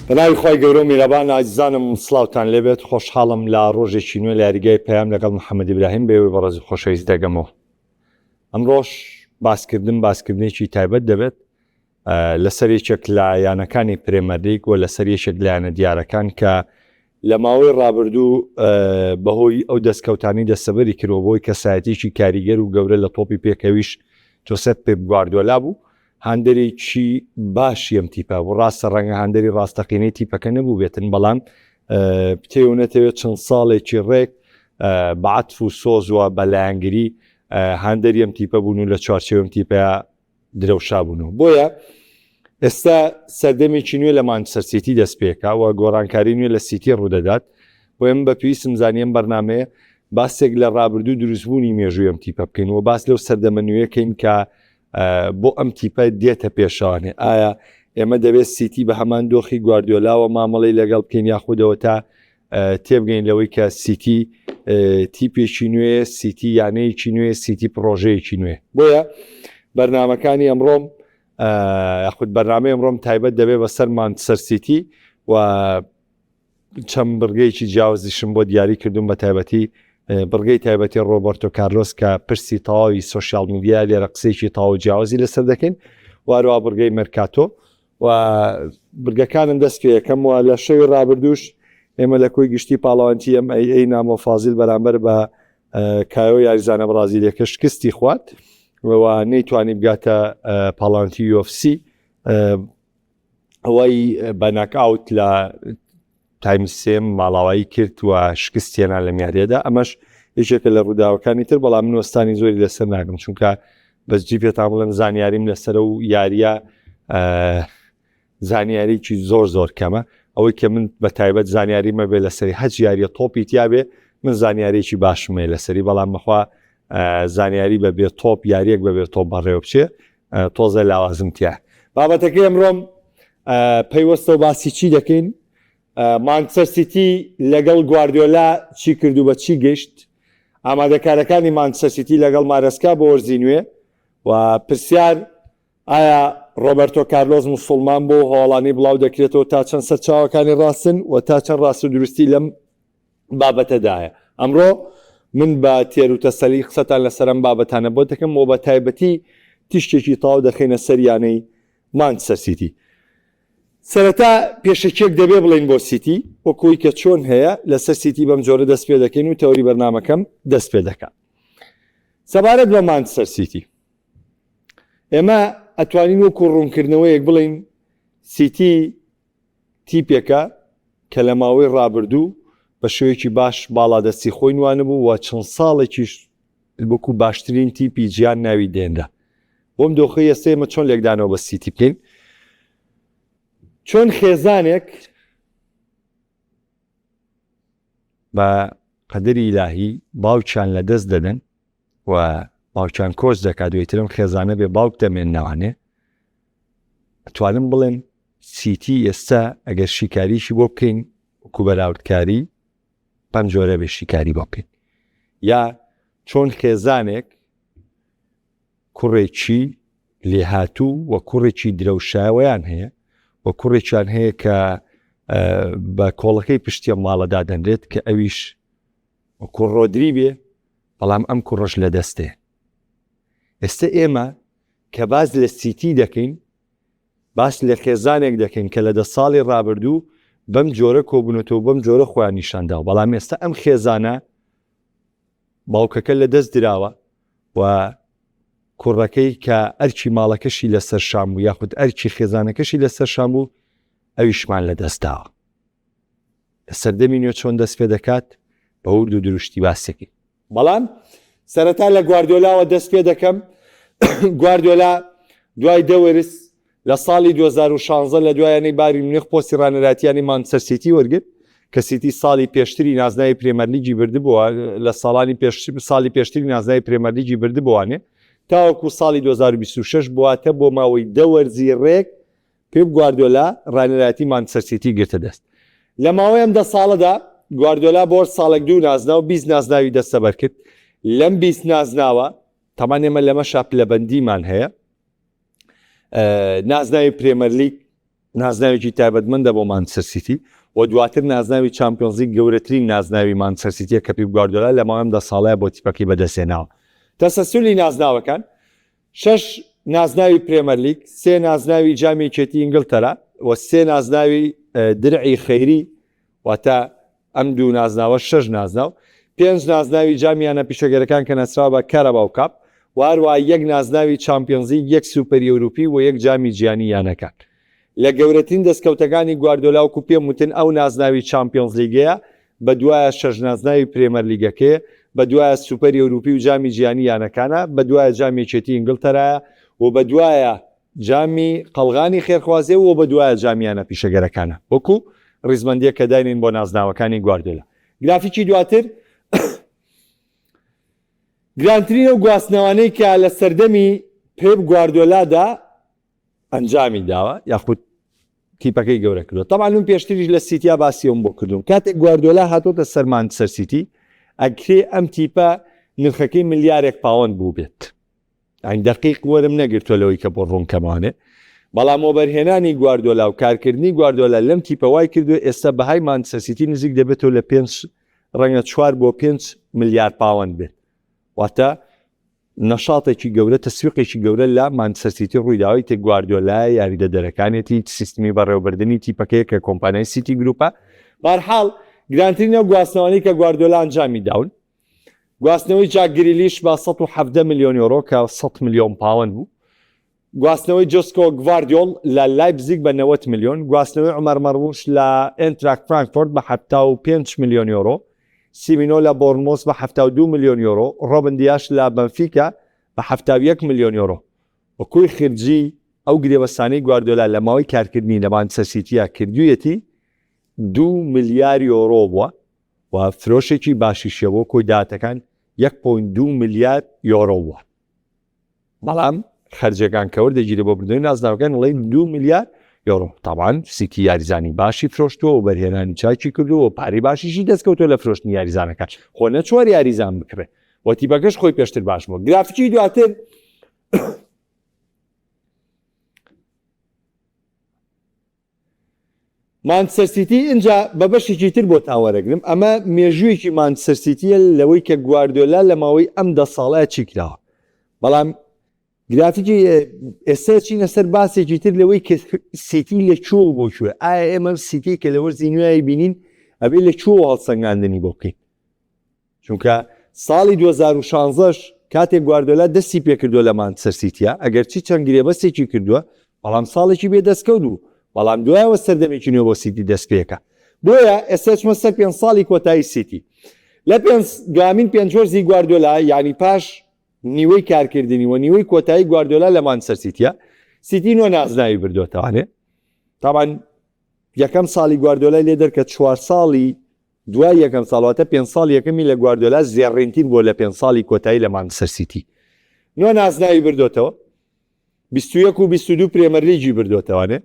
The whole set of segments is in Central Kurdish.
بەناوی خوای گەورە و میرەبان ئازیزانم سڵاوتان لێبێت خۆشحاڵم لە ڕۆژێکی نوێ لە یاریگای پەیام لەگەڵ محەممەد ئیبراهیم بێوەی بەڕێز و خۆشەویست دەگەمەوە ئەمڕۆش باسکردن باسکردنێکی تایبەت دەبێت لەسەر یەکێک لە یانەکانی پرێمەرلیگ و لەسەر یەکێک لە یانە دیارەکان کە لە ماوەی ڕابردوو بەهۆی ئەو دەستکەوتانی دەستەبەری کرد و بۆی کەسایەتیی کاریگەر و گەورە لە تۆپی پێکەویش جۆسێپ پێپ گواردیۆلا بوو هاندەرێکی باشی ئەم تیپە بوو ڕاستە ڕەنگە هاندەری ڕاستەقینەی تیپەکە نەبوو بێتن بەڵام بتەوێ و نەتەوێت چەند ساڵێکی ڕێک بە عەتف و سۆزوە بە لایەنگری هاندەری ئەم تیپە بوون و لە چوارچێوەی ئەم تیپەیا درەوشابوونەوە بۆیە ئێستا سەردەمێکی نوێ لە مانچستەر سیتی دەست پێکا و گۆڕانکاری نوێ لە سیتی ڕوودەدات بۆیە من بە پێویستم زانی ئەم بەرنامەیە باسێک لە ڕابردوو دروستبوونی مێژووی ئەم تیپە بکەین و باس لەو سەردەمە نوێکەین کە بۆ ئەم تیپە دێتە پێشوانێ ئایا ئێمە دەبێت سیتی بە هەمان دۆخی گواردیۆلاوە مامەڵەی لەگەڵ بکەین یاخودەوە تا تێبگەین لەوەی کە سیتی تیپێکی نوێ سیتی یانەیەکی نوێ سیتی پڕۆژەیەکی نوێ بۆیە بەرنمەکانی ئەمڕۆم یاخود بەرنامەی ئەمڕۆم تایبەت دەبێت بەسەر مانچستەر سیتی و چەند بڕگەیەکی جیاوازیشم بۆ دیاری کردوم بە تایبەتی بڕگەی تایبەتی ڕۆبەرتۆ کارلۆس کە پرسی تەواوی سۆشیال میدیا لێرە قسەیەکی تەواو جیاوازی لەسەر دەکەین واروا بڕگەی مەرکاتۆ و برگەکانم دەست پێ یەکەم و لە شەوی ڕابردووش ئێمە لە کۆی گشتی پاڵەوانتی ئەم ئەی ئەی نامۆ فازیل بەرامبەر بە کایۆ یاریزانە بڕازیلەکە شکستی خوارد و نەیتوانی بگاتە پاڵەوانتی UFC ئەوەی بە ناکاوت لە تایم سێم ماڵاوایی کرد و شکستێنا لەم یاریەدا ئەمەش یەکێکە لە ڕووداوەکانی تر بەڵام من وەستانی زۆری لەسەر ناگەم چونکە بەس جی پێتان بڵێم زانیاریم لەسەر و یاریە زانیاریی زۆر زۆر کەمە ئەوەی کە من بە تایبەت زانیاری مەبێ لەسەری هەچ یاریە تۆپی تیاابێ من زانیارێکی باشمێ لەسەری بەڵام مەخوا زانیاری بە بێ تۆپ یاریەک بە بێ تۆپ بەڕێوە بچێ تۆزە لاوازم تیا. بابەتەکەی ئەمڕۆم پەیوەستە و باسی چی دەکەین؟ مانچستەر سیتی لەگەڵ گواردیۆلا چی کرد و بە چی گەشت؟ ئامادەکارەکانی مانچستەر سیتی لەگەڵ مارێسکا بۆ وەرزی نوێ و پرسیار ئایا ڕۆبەرتۆ کارلۆس موسڵمان بۆ هەواڵانی بڵاو دەکرێتەوە تا چەند سەرچاوەکانی ڕاستن و تا چەند ڕاست و دروستی لەم بابەتەدایە. ئەمڕۆ من بە تێروتەسەلی قسەتان لەسەر ئەم بابەتانە بۆ دەکەم و بە تایبەتی تیشکێکی تەواو دەخەینە سەر یانەی مانچستەر سیتی. سەرەتا پێشەکیەک دەبێ بڵێین بۆ سیتی وەکوی کە چۆن هەیە لەسەر سیتی بەم جۆرە دەست پێ دەکەین و تەوەری بەرنامەکەم دەست پێ دەکات. سەبارەت بە مانچستەر سیتی ئێمە ئەتوانین وەکو ڕوونکردنەوەیەک بڵێین سیتی تیپێکە کە لە ماوەی ڕابردوو بە شێوەیەکی باش باڵادەستی خۆی نوانبوو و چەند ساڵێکیش وەکو باشترین تیپی جیهان ناوی دێنرا. بۆم دۆخەی ئێستا ئێمە چۆن لێکدانەوە بە سیتی بکەین؟ چۆن خێزانێک بە قەدەری ئیلاهی باوکیان لە دەست دەدەن و باوکیان کۆچ دەکات دوێترم خێزانە بێ باوک دەمێننەوانێ ئەتوانم بڵێم سیتی ئێستا ئەگەر شیکاریی بۆ بکەین وەکو بەراوردکاری بەم جۆرە بێ شیکاری بۆ بکەین یا چۆن خێزانێک کوڕێکی لێهاتوو و کوڕێکی درەوشاوەیان هەیە و کوڕێکیان هەیە کە بە کۆڵەکەی پشتیە ماڵە دادەنرێت کە ئەویش وەکو ڕۆدری بێ بەڵام ئەم کوڕەش لە دەستێ ئێستا ئێمە کە باس لە سیتی دەکەین باس لە خێزانێک دەکەین کە لە دە ساڵی ڕابردوو بەم جۆرە کۆبوونەتەوە بەم جۆرە خۆیان نیشانداوە بەڵام ئێستا ئەم خێزانە باوکەکە لە دەست دراوە و کوڕەکەی کە ئەرکی ماڵەکەشی لەسەر شان بوو یاخود ئەرکی خێزانەکەشی لەسەر شان بوو ئەویشمان لە دەست داوە لە سەردەمی نوێ چۆن دەست پێ دەکات بە ورد و درشتی باسێکی بەڵام سەرەتا لە گواردیۆلاوە دەست پێ دەکەم گواردیۆلا دوای دە وەرز لە ساڵی 2016 لە دوای یانەی بایرن میونخ پۆستی ڕانەرایەتیانی مانچستەر سیتی وەرگرت کە سیتی ساڵی پێشتری نازناوی پرێمەرلیگی بردبووە لە ساڵانی پێش ساڵی پێشتری نازناوی پرێمەرلیگی بردبووانێ تاوەکو ساڵی 2026 بواتە بۆ ماوەی دە وەرزی ڕێک پێپ گواردیۆلا ڕاهێنەرایەتی مانچستەر سیتی گرتە دەست. لە ماوەی ئەم دە ساڵەدا گواردیۆلا بۆ ساڵێک دوو نازناو 20 نازناوی دەستەبەر کرد. لەم 20 نازناوە تەمان ئێمە لەمەشا پلەبەندیمان هەیە نازناوی پرێمەرلیگ نازناوێکی تایبەتمەندە بۆ مانچستەر سیتی و دواتر نازناوی چامپیۆنزلیگ گەورەترین نازناوی مانچستەر سیتیە کە پیپ گواردیۆلا لە ماوەی ئەم دە ساڵەیا بۆ تیپەکەی بەدەستهێناوە. تەسەلسولی نازناوەکان، شەش نازناوی پرێمەرلیگ، سێ نازناوی جامی یەکێتی ئینگلتەرا و سێ نازناوی درعی خەیری واتە ئەم دوو نازناوە شەش نازناو، پێنج نازناوی جامی یانە پیشەگەرەکان کە ناسراوە بە کاراباو کاپ و هەروەها یەک نازناوی چامپیۆنزلیگ، یەک سوپەری ئەوروپی و یەک جامی جیهانی یانەکان. لە گەورەترین دەستکەوتەکانی گواردیۆلا وەکو پێم وتن ئەو نازناوی چامپیۆنزلیگەیە، بەدوایە شەش نازناوی پرێمەرلیگەکەیە، بەدوایە سوپەری ئەوروپی و جامی جیهانی یانەکانە، بەدوایە جامی یەکێتی ئینگلتەرایە و بەدوایە جامی قەڵغانی خێرخوازیە و بەدوایە جامی یانە پیشەگەرەکانە وەکو ڕیزبەندیەک کە داینێین بۆ نازناوەکانی گواردیۆلا. گرافیکی دواتر گرانترین ئەو گواستنەوانەی کە لە سەردەمی پێپ گواردیۆلادا ئەنجامی داوە یاخود تیپەکەی گەورە کردووە. تەبعەن من پێشتریش لە سیتیا باسی ئەوم بۆ کردوون کاتێک گواردیۆلا هاتۆتە سەر مانچستەر سیتی ئەکرێ ئەم تیپە نرخەکەی ملیارێک پاوەند بووبێت. یانی دەقیق وەرم نەگرتووە لەوەی کە بۆ ڕوونکەمانێ بەڵام وەبەرهێنانی گواردۆلا و کارکردنی گواردۆلا لەم تیپە وای کردووە ئێستا بەهای مانچستەر سیتی نزیک دەبێتەوە لە پێنج ڕەنگە چوار بۆ پێنج ملیار پاوەند بێت واتە نەشاتێکی گەورە تەسویقێکی گەورە لە مانچستەر سیتی ڕوویداوە ئیتر گواردیۆلا یاریدەدەرەکانێتی سیستمی بەڕێوەبردنی تیپەکەیە کە کۆمپانیای سیتی گروپە بارحاڵ گرانترین ئەو گواستنەوانەی کە گواردیۆلا ئەنجامی داون گواستنەوەی جاک گریلیش بە 117 ملیۆن یۆرۆ کە 100 ملیۆن پاوەند بوو. گواستنەوەی جۆسکۆ گڤاردیۆل لە لایپزیگ بە 90 ملیۆن، گواستنەوەی عومەر مەرموش لە ئێنتراخت فرانکفۆرت بە 75 ملیۆن یۆرۆ، سیمینۆ لە بۆرنمۆس بە 72 ملیۆن یۆرۆ، ڕۆبن دیاش لە بەنفیکا بە 71 ملیۆن یۆرۆ. و کۆی خەرجی ئەو گرێبەستانەی گواردیۆلا لە ماوەی کارکردنی لە مانچستەر سیتیا کردوویەتی دوو ملیار یۆرۆ بووە. و فرۆشێکی باشیشیە بۆ کۆی داهاتەکان یەک point دوو ملیار یۆرۆ بووە بەڵام خەرجەکان کە وەردەگیرێ بۆ بردنەوەی نازناوەکان ئەڵێن دوو ملیار یۆرۆ تاوان سیتی یاریزانی باشی فرۆشتووە و بەرهێنانی چاکی کردووە و پارەی باشیشی دەستکەوتووە لە فرۆشتنی یاریزانەکان خۆ نەچوار یاریزان بکڕێ و تیپەکەش خۆی پێشتر باش بووە گرافیکی دواتر مانچستەر سیتی ئینجا بە بەشێکی تر بۆتان وەرەگرم ئەمە مێژوویەکی مانچستەر سیتیە لەوەی کە گواردیۆلا لە ماوەی ئەم دە ساڵەیە چی کراوە بەڵام گرافیکی ئێستا چینە سەر باسێکی تر لەوەی کە سیتی لە کوێ بۆ کوێ ئایا ئێمە سیتی کە لە وەرزی نوێی بینین ئەبێ لە کوێ هەڵسەنگاندنی بۆ بکەین چونکە ساڵی 2016 کاتێک گواردۆلا دەستی پێکردووە لە مانچستەر سیتیا ئەگەرچی چەند گرێبەستێکی کردووە بەڵام ساڵێکی بێ دەستکەوت بوو بەڵام دوایەوە سەردەمێکی نوێ بۆ سیتی دەست پێکا بۆیە ئێستا چمە سەر پێنج ساڵی کۆتایی سیتی لە پێنج دوامین پێنج وەرزی گواردۆلا یعنی پاش نیوەی کارکردنی و نیوەی کۆتایی گواردۆلا لە مانچستەر سیتیا سیتی نۆ نازناوی بردۆتەوانێ تاوان یەکەم ساڵی گواردۆلای لێ دەرکە چوار ساڵی دوای یەکەم ساڵ واتە پێنج ساڵی یەکەمی لە گواردیۆلا زێڕینتر بووە لە پێنج ساڵی کۆتایی لە مانچستەر سیتی. نۆ نازناوی بردۆتەوە، 21 و 22 پرێمەرلیگی بردۆتەوانێ،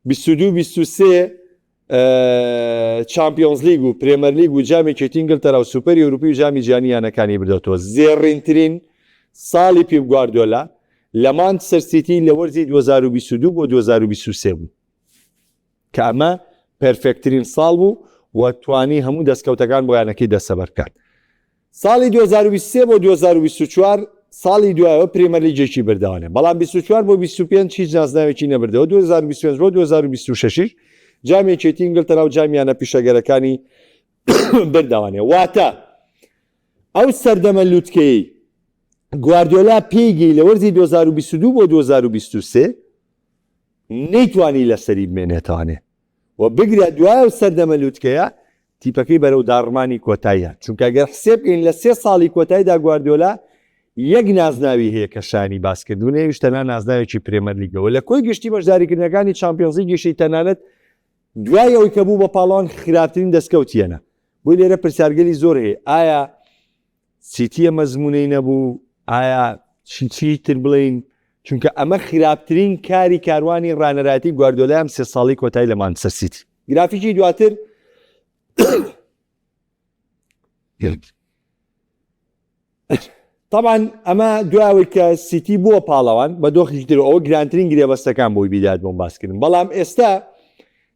22 23 چامپیۆنزلیگ و پرێمەرلیگ و جامی یەکێتی ئینگلتەرا و سوپەری ئەوروپی و جامی جیهانی یانەکانی بردۆتەوە. زێڕینترین ساڵی پیپ گواردیۆلا لە مانچستەر سیتی لە وەرزی 2022 بۆ 2023 بوو. کە ئەمە perfect ترین ساڵ بوو و توانی هەموو دەستکەوتەکان بۆ یانەکەی دەستەبەر بکات. ساڵی 2023 بۆ 2024 ساڵی دوایەوە پرێمەرلیگێکی بردەوانێ، بەڵام 24 بۆ 25 هیچ نازناوێکی نەبردەوە، 2025 بۆ 2026 یش جامی یەکێتی ئینگلتەرا و جامی یانە پیشەگەرەکانی بردەوانێ. واتە ئەو سەردەمە لوتکەیەی گواردیۆلا پێی گەی لە وەرزی 2022 بۆ 2023 نەیتوانی لەسەری بمێنێتەوانێ و بگرە دوای ئەو سەردەمە لوتکەیە تیپەکەی بەرەو داڕمانی کۆتایی هات، چونکە گەر حسێب بکەین لە سێ ساڵی کۆتاییدا گواردیۆلا یەک نازناوی هەیە کە شایانی باسکردنە ئەویش تەنها نازناوێکی پرێمەرلیگە و لە کۆی گشتی بەشداریکردنەکانی چامپیۆنزلیگیشی تەنانەت دوای ئەوەی کە بوو بە پاڵەوان خراپترین دەستکەوتیەنە. بۆی لێرە پرسیارگەلی زۆر هەیە ئایا سیتیە مەزمونەی نەبوو ئایا چی چی تر بڵێین چونکە ئەمە خراپترین کاری کاروانی ڕانەرایەتی گواردیۆلای ئەم سێ ساڵی کۆتایی لە مانچستەر سیتی گرافیکی دواتر تەبعەن ئەمە دوای ئەوەی کە سیتی بووە پاڵەوان بە دۆخێکی تر ئەوە گرانترین گرێبەستەکان بۆی بیدات بۆم باسکردن بەڵام ئێستا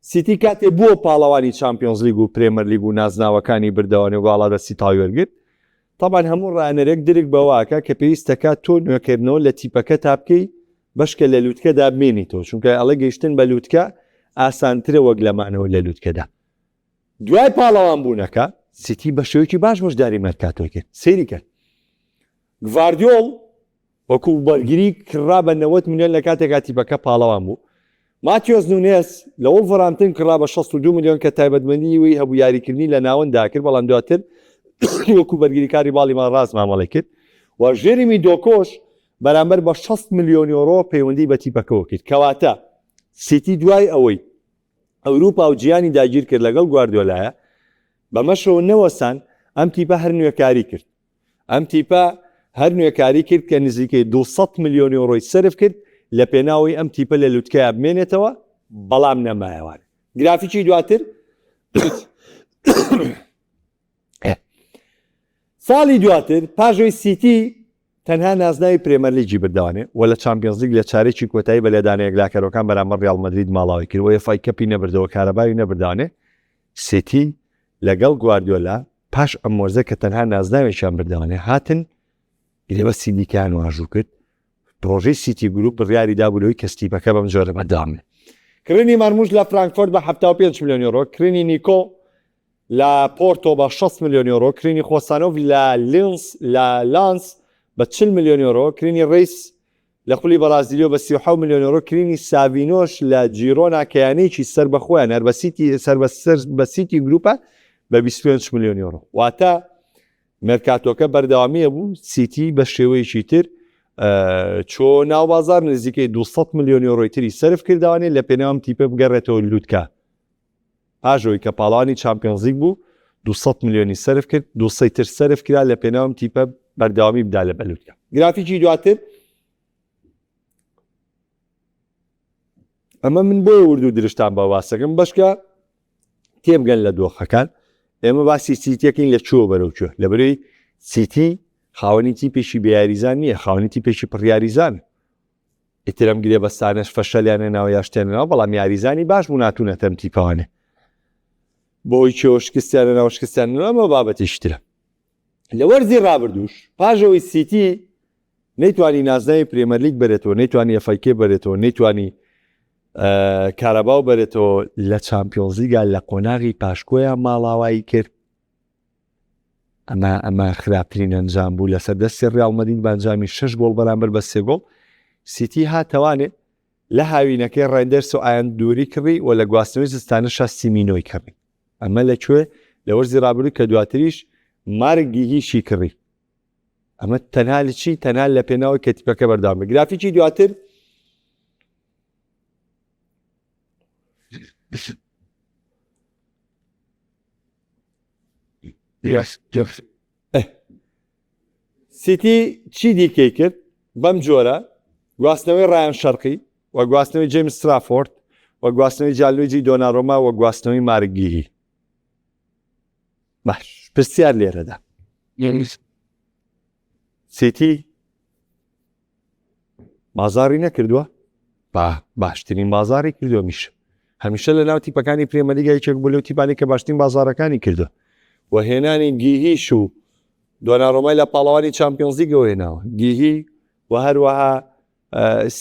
سیتی کاتێ بووە پاڵەوانی چامپیۆنزلیگ و پرێمەرلیگ و نازناوەکانی بردەوە نێو باڵادەستی تاوی وەرگرت تەبعەن هەموو ڕانەرێک درک بەوەکە کە پێویستەکە تۆ نوێکردنەوە لە تیپەکە تا بکەی بەشکە لە لوتکەدا بمێنیتەوە چونکە ئەڵێ گەیشتن بە لوتکە ئاسانترە وەک لەمانەوە لە لوتکەدا دوای پاڵەوان بوونەکە سیتی بە شێوەیەکی باش بەشداری مێرکاتۆی کرد سەیری کرد گڤاردیۆڵ وەکو بەرگری کڕا بە 90 ملیۆن لە کاتێکا تیپەکە پاڵەوان بوو ماتیۆس نونێس لە وڵڤرامپتن کڕا بە 62 ملیۆن کە تایبەتمەندی وی هەبوو یاریکردنی لە ناوەندا کرد بەڵام دواتر وەکو بەرگریکاری باڵی ڕاست مامەڵەی کرد و ژێریمی دۆکۆش بەرامبەر بە 60 ملیۆن یۆرۆ پەیوەندی بە تیپەکەوە کرد کەواتە سیتی دوای ئەوەی ئەوروپا و جیهانی داگیر کرد لەگەڵ گواردیۆلایە بەمەشەوە نەوەسان ئەم تیپە هەر نوێکاری کرد ئەم تیپە هەر نوێکاری کرد کە نزیکەی 200 ملیۆن یۆرۆی سەرف کرد لە پێناوەی ئەم تیپە لە لوتکەیا بمێنێتەوە بەڵام نەمایەوان گرافیکی دواتر ساڵی دواتر پاژۆی سیتی تەنها نازناوی پرێمەرلیگی بردەوانێ و لە چامپیۆنزلیگ لە چارەکی کۆتایی بە لێدانە یەکلاکەرەوەکان بەرامبەر ریاڵ مەدرید ماڵاوای کرد و ئێف ئەی کەپی نەبردەوە کارەباوی نەبردانێ سیتی لەگەڵ گواردیۆلا پاش ئەم وەرزە کە تەنها نازناوێکیان بردەوانێ هاتن گرێبەستی دیکەیان واژوو کرد پرۆژەی سیتی گروپ بڕیاری دابوو لەوەی کە تیپەکە بەم جۆرە بەردەوام بێت کڕینی مارموش لە فرانکفۆرت بە 75 ملیۆن یۆرۆ کڕینی نیکۆ لە پۆرتۆ بە 60 ملیۆن یۆرۆ، کرینی خۆسانۆڤ لە لینس لە لانس بە 40 ملیۆن یۆرۆ، کرینی ڕیس لە خولی بەڕازیلیۆ بە 37 ملیۆن یۆرۆ، کرینی ساڤینۆش لە جیرۆنا کە یانەیەکی سەر بە خۆیان هەر بە سیتی سەر بە سەر بە سیتی گروپە بە 25 ملیۆن یۆرۆ. واتە مێرکاتۆکە بەردەوامیە بوو سیتی بە شێوەیەکی تر چۆ ناو بازار نزیکەی 200 ملیۆن یۆرۆی تری سەرف کردوانێ لە پێناوم تیپە بگەڕێتەوە لوتکە. پاش ئەوەی کە پاڵەوانی چامپیۆنزلیگ بوو، 200 ملیۆنی سەرف کرد، 200 تر سەرف کرا لە پێناو ئەم تیپە بەردەوامی بدا لە بەلوتکە. گرافیکی دواتر ئەمە من بۆیە ورد و درشتان بە باسەکەم بەشکە تێبگەن لە دۆخەکان ئێمە باسی سیتیەکەین لە چووە بەرەو کوێ لەبەرەی سیتی خاوەنی تیپێکی بێیاریزان نییە خاوەنی تیپێکی پڕیاریزان ئیتر ئەم گرێبەستانەش فەشەلیان هێناوە یا شتیان هێناوە بەڵام یاریزانی باش بوون هاتوونەتە ئەم تیپەوانێ بەهۆی چیەوە شکستیان هێناوە شکستیان هێناوە ئەمە بابەتێکی ترە لە وەرزی ڕابردووش پاش ئەوەی سیتی نەیتوانی نازناوی پرێمەرلیگ بەرێتەوە نەیتوانی FA Cup بەرێتەوە نەیتوانی کاراباو بەرێتەوە لە چامپیۆنزلیگا لە قۆناغی پاشکۆیان ماڵاوایی کرد ئەمە ئەمە خراپترین ئەنجام بوو لەسەر دەستی ڕیاڵ مەدرید بە ئەنجامی شەش گۆڵ بەرامبەر بە سێ گۆڵ سیتی هاتەوانێ لە هاوینەکەی ڕێندەرس و ئایان دووری کڕی و لە گواستنەوەی زستانەشا سیمینۆی کڕی ئەمە لە کوێ لە وەرزی ڕابردوو کە دواتریش مارک گیهیشی کڕی ئەمە تەنها لە چی تەنها لە پێناوی کە تیپەکە بەردەوام بێت گرافیکی دواتر سیتی چی دیکەی کرد بەم جۆرە گواستنەوەی ڕایان شەرقی و گواستنەوەی جەیمس ترافۆرد و گواستنەوەی جانلویجی دۆنارۆما و گواستنەوەی مارک گیهی باش پرسیار لێرەدا سیتی بازاڕی نەکردووە؟ با باشترین بازاڕی کردووە میشە هەمیشە لە ناو تیپەکانی پرێمەلیگا یەکێک بوو لەو تیپانەی کە باشترین بازاڕەکانی کردووە و هێنانی گیهیش و دۆنارۆمای لە پاڵەوانی چامپیۆنزلیگەوە هێناوە گیهی و هەروەها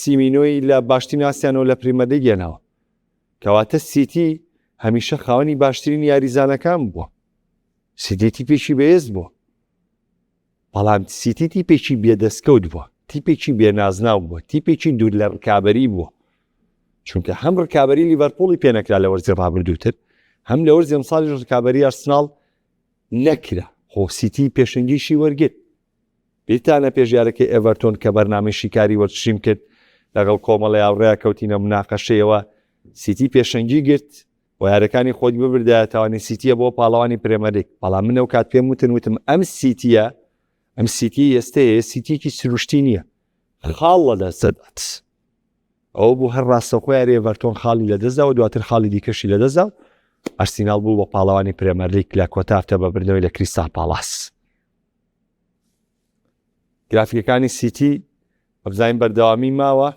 سیمینۆی لە باشترین ئاسیانەوە لە پریمەرلیگ هێناوە کەواتە سیتی هەمیشە خاوەنی باشترین یاریزانەکان بووە سیتی تیپێکی بەهێز بووە بەڵام سیتی تیپێکی بێ دەستکەوت بووە، تیپێکی بێ نازناو بووە، تیپێکی دوور لە ڕکابەری بووە، چونکە هەم ڕکابەری لیڤەرپوڵی پێ نەکرا لە وەرزی ڕابردووتر، هەم لە وەرزی ئەمساڵیش ڕکابەری ئەرسناڵ نەکرا، خۆ سیتی پێشەنگیشی وەرگرت. بیرتانە پێش یارەکەی ئێڤەرتۆن کە بەرنامەی شیکاری وەرزشیم کرد لەگەڵ کۆمەڵێ هاوڕێیا کەوتینە مناقەشەیەوە، سیتی پێشەنگی گرت، و یاریەکانی خۆی ببردایە تاوانی سیتیە بۆ پاڵەوانی پرێمەرلیگ بەڵام من ئەو کات پێم وتن وتم ئەم سیتیە ئەم سیتی ئێستەیە سیتیەکی سروشتی نییە خاڵ لەدەست دەدات ئەو بوو هەر ڕاستەوخۆ یاری ئێڤەرتۆن خاڵی لەدەستدا و دواتر خاڵی دیکەشی لەدەستدا و ئەرسیناڵ بوو بە پاڵەوانی پرێمەرلیگ لە کۆتا هەفتە بە بردنەوەی لە کریستال پاڵاس. گرافیکەکانی سیتی بزانین بەردەوامی ماوە.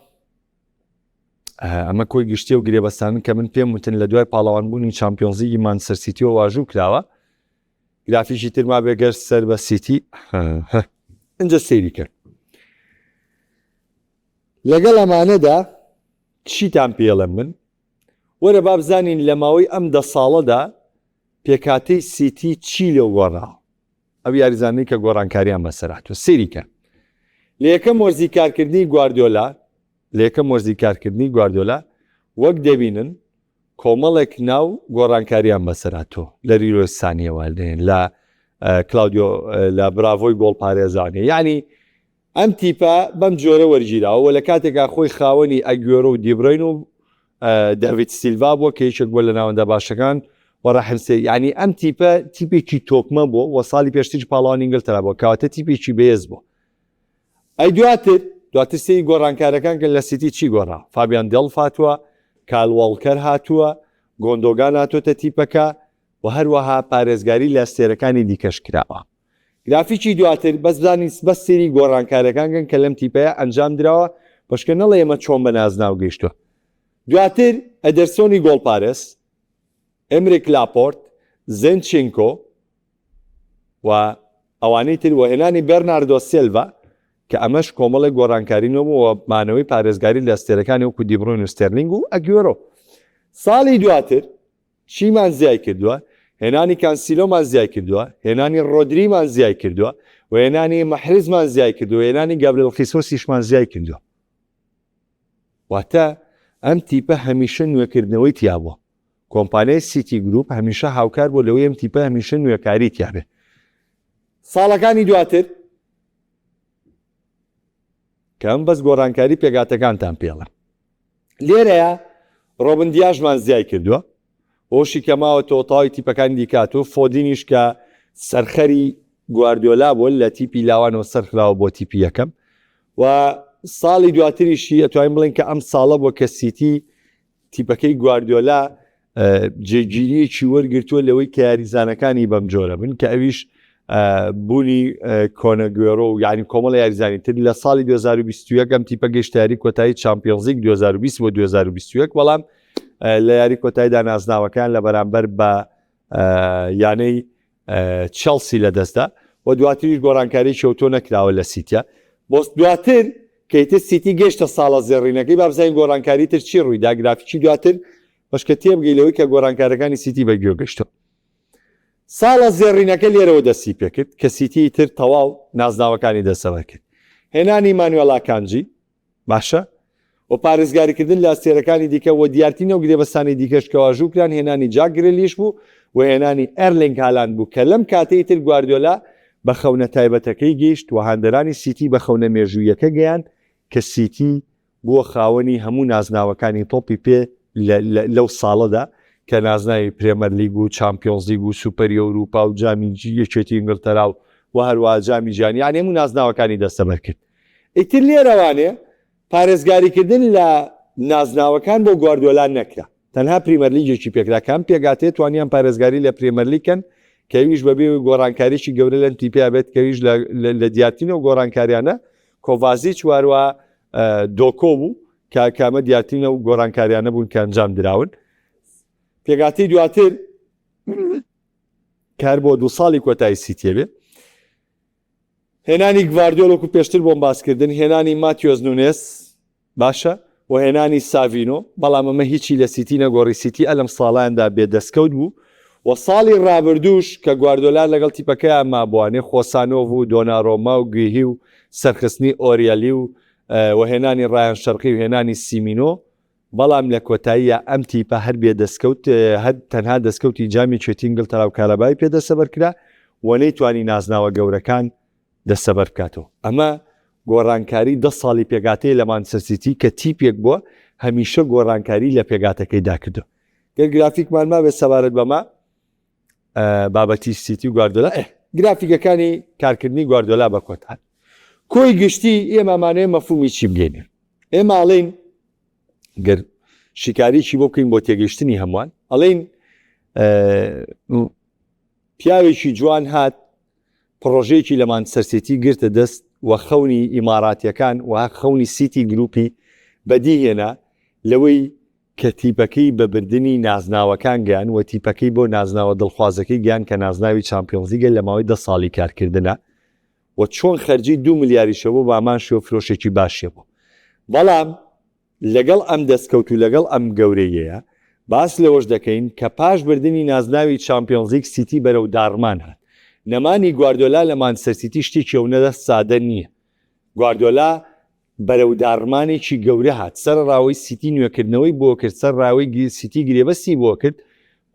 ئەمە کۆی گشتی و گرێبەستانن کە من پێم وتن لە دوای پاڵەوانبوونی چامپیۆنزلیگی مانچستەر سیتیەوە واژوو کراوە. گرافیکی تر مابێ گەر سەر بە سیتی. ئینجا سەیری کەن. لەگەڵ ئەمانەدا چیتان پێڵێم من؟ وەرە با بزانین لە ماوەی ئەم دە ساڵەدا پێکهاتەی سیتی چی لێ گۆڕاوە. ئەو یاریزانەی کە گۆڕانکاریان بەسەر هاتووە. سەیری کەن. لە یەکەم وەرزی کارکردنی گواردیۆلا لە یەکەم وەرزی کارکردنی گواردیۆلا وەک دەبینن کۆمەڵێک ناو گۆڕانکاریان بەسەر هاتووە لە لیرۆی سانیەوە لە کلاودیۆ لە براڤۆی گۆڵپارێزانێ یعنی ئەم تیپە بەم جۆرە وەرگیراوە و لە کاتێکا خۆی خاوەنی ئەگوێرۆ و دیبرۆین و داڤید سیلڤا بووە کە یەکێک بووە لە ناوەندە باشەکان و ڕەحیم سێ یعنی ئەم تیپە تیپێکی تۆکمە بووە و ساڵی پێشتریش پاڵەوانی ئینگلتەرا بووە کەواتە تیپێکی بەهێز بووە. ئەی دواتر دواتر سەیری گۆڕانکارەکان کە لە سیتی چی گۆڕا فابیان دێڵف هاتووە کایل واڵکەر هاتووە گۆندۆگان هاتۆتە تیپەکە و هەروەها پارێزگاری لە ئەستێرەکانی دیکەش کراوە. گرافیکی دواتر بەس بزانین بەس سەیری گۆڕانکاریەکان کەن کە لەم تیپەیە ئەنجام دراوە بەشکە نەڵێ ئێمە چۆن بە نازناو گەیشتوە. دواتر ئەدەرسۆنی گۆڵپارێز، ئێمریک لاپۆرت، زێنچینکۆ و ئەوانەی تر و هێنانی بێرناردۆ سێلڤا کە ئەمەش کۆمەڵێک گۆڕانکاری نوێ بوو و مانەوەی پارێزگاری لە ئەستێرەکانی وەکو دیبرۆین و ستێرلینگ و ئەگوێرۆ. ساڵی دواتر چیمان زیای کردووە؟ هێنانی کانسیلۆمان زیای کردووە، هێنانی ڕۆدریمان زیای کردووە و هێنانی مەحرزمان زیای کردووە، هێنانی گابرێل خیسۆسیشمان زیای کردووە. واتە ئەم تیپە هەمیشە نوێکردنەوەی تیا بووە. کۆمپانیای سیتی گروپ هەمیشە هاوکار بووە لەوەی ئەم تیپە هەمیشە نوێکاری تیا بێ. ساڵەکانی دواتر کە ئەم بەس گۆڕانکاری پێکهاتەکانتان پێڵێم. لێرەیا ڕۆبن دیاشمان زیای کردووە هۆشی کە ماوەتەوە تەواوی تیپەکانی دیکات و فۆدینیش کە سەرخەری گواردیۆلا بووە لە تیپی لاوانەوە سەرخراوە بۆ تیپی یەکەم و ساڵی دواتریشی ئەتوانین بڵێن کە ئەم ساڵە بووە کە سیتی تیپەکەی گواردیۆلا جێگیریەکی وەرگرتووە لەوەی کە یاریزانەکانی بەم جۆرە بن کە ئەویش بوونی کۆنەگوێرۆ و یعنی کۆمەڵ یاریزانی تر لە ساڵی 2021 ئەم تیپە گەشتە یاری کۆتایی چامپیۆنزلیگ 2020 بۆ 2021 بەڵام لە یاری کۆتاییدا نازناوەکان لە بەرامبەر بە یانەی چێڵسی لەدەستدا و دواتریش گۆڕانکاری ئەوتۆ نەکراوە لە سیتیا بۆ دواتر کەیتر سیتی گەشتە ساڵە زێڕینەکەی با بزانین گۆڕانکاری تر چی ڕوویدا گرافیکی دواتر بەشکە تێبگەی لەوەی کە گۆڕانکارەکانی سیتی بە گوێ گەشتووە. ساڵە زێڕینەکە لێرەوە دەستی پێکرد کە سیتی تر تەواو نازناوەکانی دەستەبەر کرد. هێنانی مانوێل ئاکانجی باشە و پارێزگاریکردن لە ئەستێرەکانی دیکە و دیارترین ئەو گرێبەستانەی دیکەش کە واژوو کران هێنانی جاک گرێلیش بوو و هێنانی ئێرلینگ هالاند بوو کە لەم کاتەی تر گواردیۆلا بە خەونە تایبەتەکەی گەیشت و هاندەرانی سیتی بە خەونە مێژووییەکە گەیاند کە سیتی بووە خاوەنی هەموو نازناوەکانی تۆپی پێ لەو ساڵەدا کە نازناوی پرێمەرلیگ و چامپیۆنزلیگ و سوپەری ئەوروپا و جامی یەکێتی ئینگلتەرا و و هەروەها جامی جیهانی یانی هەموو نازناوەکانی دەستەبەر کرد. ئیتر لێرەوانێ پارێزگاریکردن لە نازناوەکان بۆ گواردیۆلا نەکرا تەنها پریمەرلیگێکی پێکرا کە ئەم پێکهاتەیە توانیان پارێزگاری لە پرێمەرلیگ کەن کە ئەویش بەبێ ئەوەی گۆڕانکاریی گەورە لەم تیپەیا بێت کە ئەویش لە دیارترین ئەو گۆڕانکاریانە کۆڤازیچ و هەروەها دۆکۆ بوو کە کە ئەمە دیارترین ئەو گۆڕانکاریانە بوون کە ئەنجام دراون. پێکهاتەی دواتر کار بۆ دوو ساڵی کۆتایی سیتیە بێ هێنانی گڤاردیۆل وەکو پێشتر بۆم باسکردن هێنانی ماتیۆس نونێس باشە و هێنانی ساڤینۆ بەڵام ئەمە هیچی لە سیتی نەگۆڕی سیتی ئەلم ساڵاندا بێ دەستکەوت بوو و ساڵی ڕابردووش کە گواردۆلا لەگەڵ تیپەکەیان مابووانێ خۆسانۆڤ و دۆنارۆما و گویهی و سەرخستنی ئۆریالی و و هێنانی ڕایان شەرقی و هێنانی سیمینۆ بەڵام لە کۆتاییا ئەم تیپە هەر بێ دەستکەوت هەر تەنها دەستکەوتی جامی یەکێتی ئینگلتەرا و کارابای پێ دەستەبەر کرا و نەیتوانی نازناوە گەورەکان دەستەبەر بکاتەوە. ئەمە گۆڕانکاری دە ساڵی پێکهاتەیە لە مانچستەر سیتی کە تیپێک بووە هەمیشە گۆڕانکاری لە پێکهاتەکەیدا کردووە. گەر گرافیکمان مابێت سەبارەت بەمە بابەتی سیتی و گواردۆلا ئێ گرافیکەکانی کارکردنی گواردۆلا بە کۆتان کۆی گشتی ئێمە مانەیە مەفهومی چی بگەینێ ئێمە ئەڵێین گەر شیکاریی بۆ بکەین بۆ تێگەیشتنی هەمووان ئەڵێین پیاوێکی جوان هات پڕۆژەیەکی لە مانچستەر سیتی گرتە دەست. و خەونی ئیماراتیەکان و خەونی سیتی گروپی بەدیهێنا لەوەی کە تیپەکەی بە بردنی نازناوەکان گەیان و تیپەکەی بۆ نازناوە دڵخوازەکەی گەیان کە نازناوی چامپیۆنزلیگە لە ماوەی دە ساڵی کارکردنا و چۆن خەرجی دوو ملیاریشە بۆ بامان شێوە فرۆشێکی باشیە بۆ بەڵام لەگەڵ ئەم دەستکەوت و لەگەڵ ئەم گەورەییەیە باس لەوەش دەکەین کە پاش بردنی نازناوی چامپیۆنزلیگ سیتی بەرەو داڕمان هات. نەمانی گواردیۆلا لە مانچستەر سیتی شتێکی ئەونە سادە نییە. گواردیۆلا بەرەو داڕمانێکی گەورە هات، سەرەڕاوەی سیتی نوێکردنەوەی بۆ کرد، سەرەڕاوەی سیتی گرێبەستی بۆ کرد،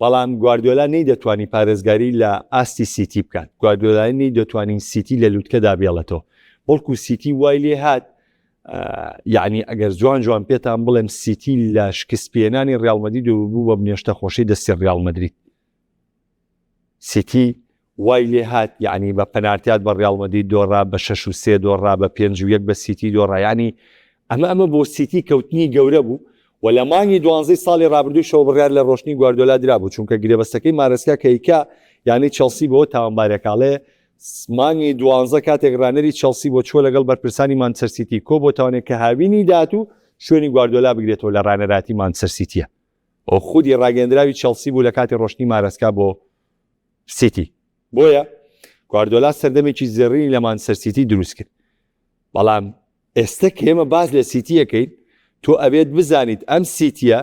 بەڵام گواردیۆلا نەیدەتوانی پارێزگاری لە ئاستی سیتی بکات، گواردیۆلا نەیدەتوانی سیتی لە لوتکەدا بێڵێتەوە، بەڵکو سیتی وای لێهات یەعنی ئەگەر جوان جوان پێتان بڵێم سیتی لە شکست پێنانی ڕیاڵ مەدرید و بوو بە بنێشتە خۆشەی دەستی ڕیاڵ مەدرید سیتی وای لێ هات یعنی بە پەنارتیات بە ڕیاڵ مەدرید دۆڕا بە شەش و سێ دۆڕا بە پێنج و یەک بە سیتی دۆڕا یعنی ئەمە ئەمە بۆ سیتی کەوتنی گەورە بوو و لە مانگی دوانزەی ساڵی ڕابردووشەوە بڕیار لە ڕۆشتنی گواردۆلا درابوو چونکە گرێبەستەکەی مارێسکا کە ئیکا یانەی چێڵسی بەوە تاوانبارەکاڵێ مانگی دوانزە کاتێک ڕانەری چێڵسی بۆ چووە لەگەڵ بەرپرسانی مانچستەر سیتی کۆ بۆتەوانێ کە هاوینی داهاتوو شوێنی گواردیۆلا بگرێتەوە لە ڕانەراتی مانچستەر سیتیە و خودی ڕاگەیەندراوی چێڵسی بوو لە کاتی ڕۆشتنی مارێسکا بۆ سیتی بۆیە گواردیۆلا سەردەمێکی زێڕینی لە مانچستەر سیتی دروست کرد بەڵام ئێستە کە ئێمە باس لە سیتی ئەکەین تۆ ئەبێت بزانیت ئەم سیتیە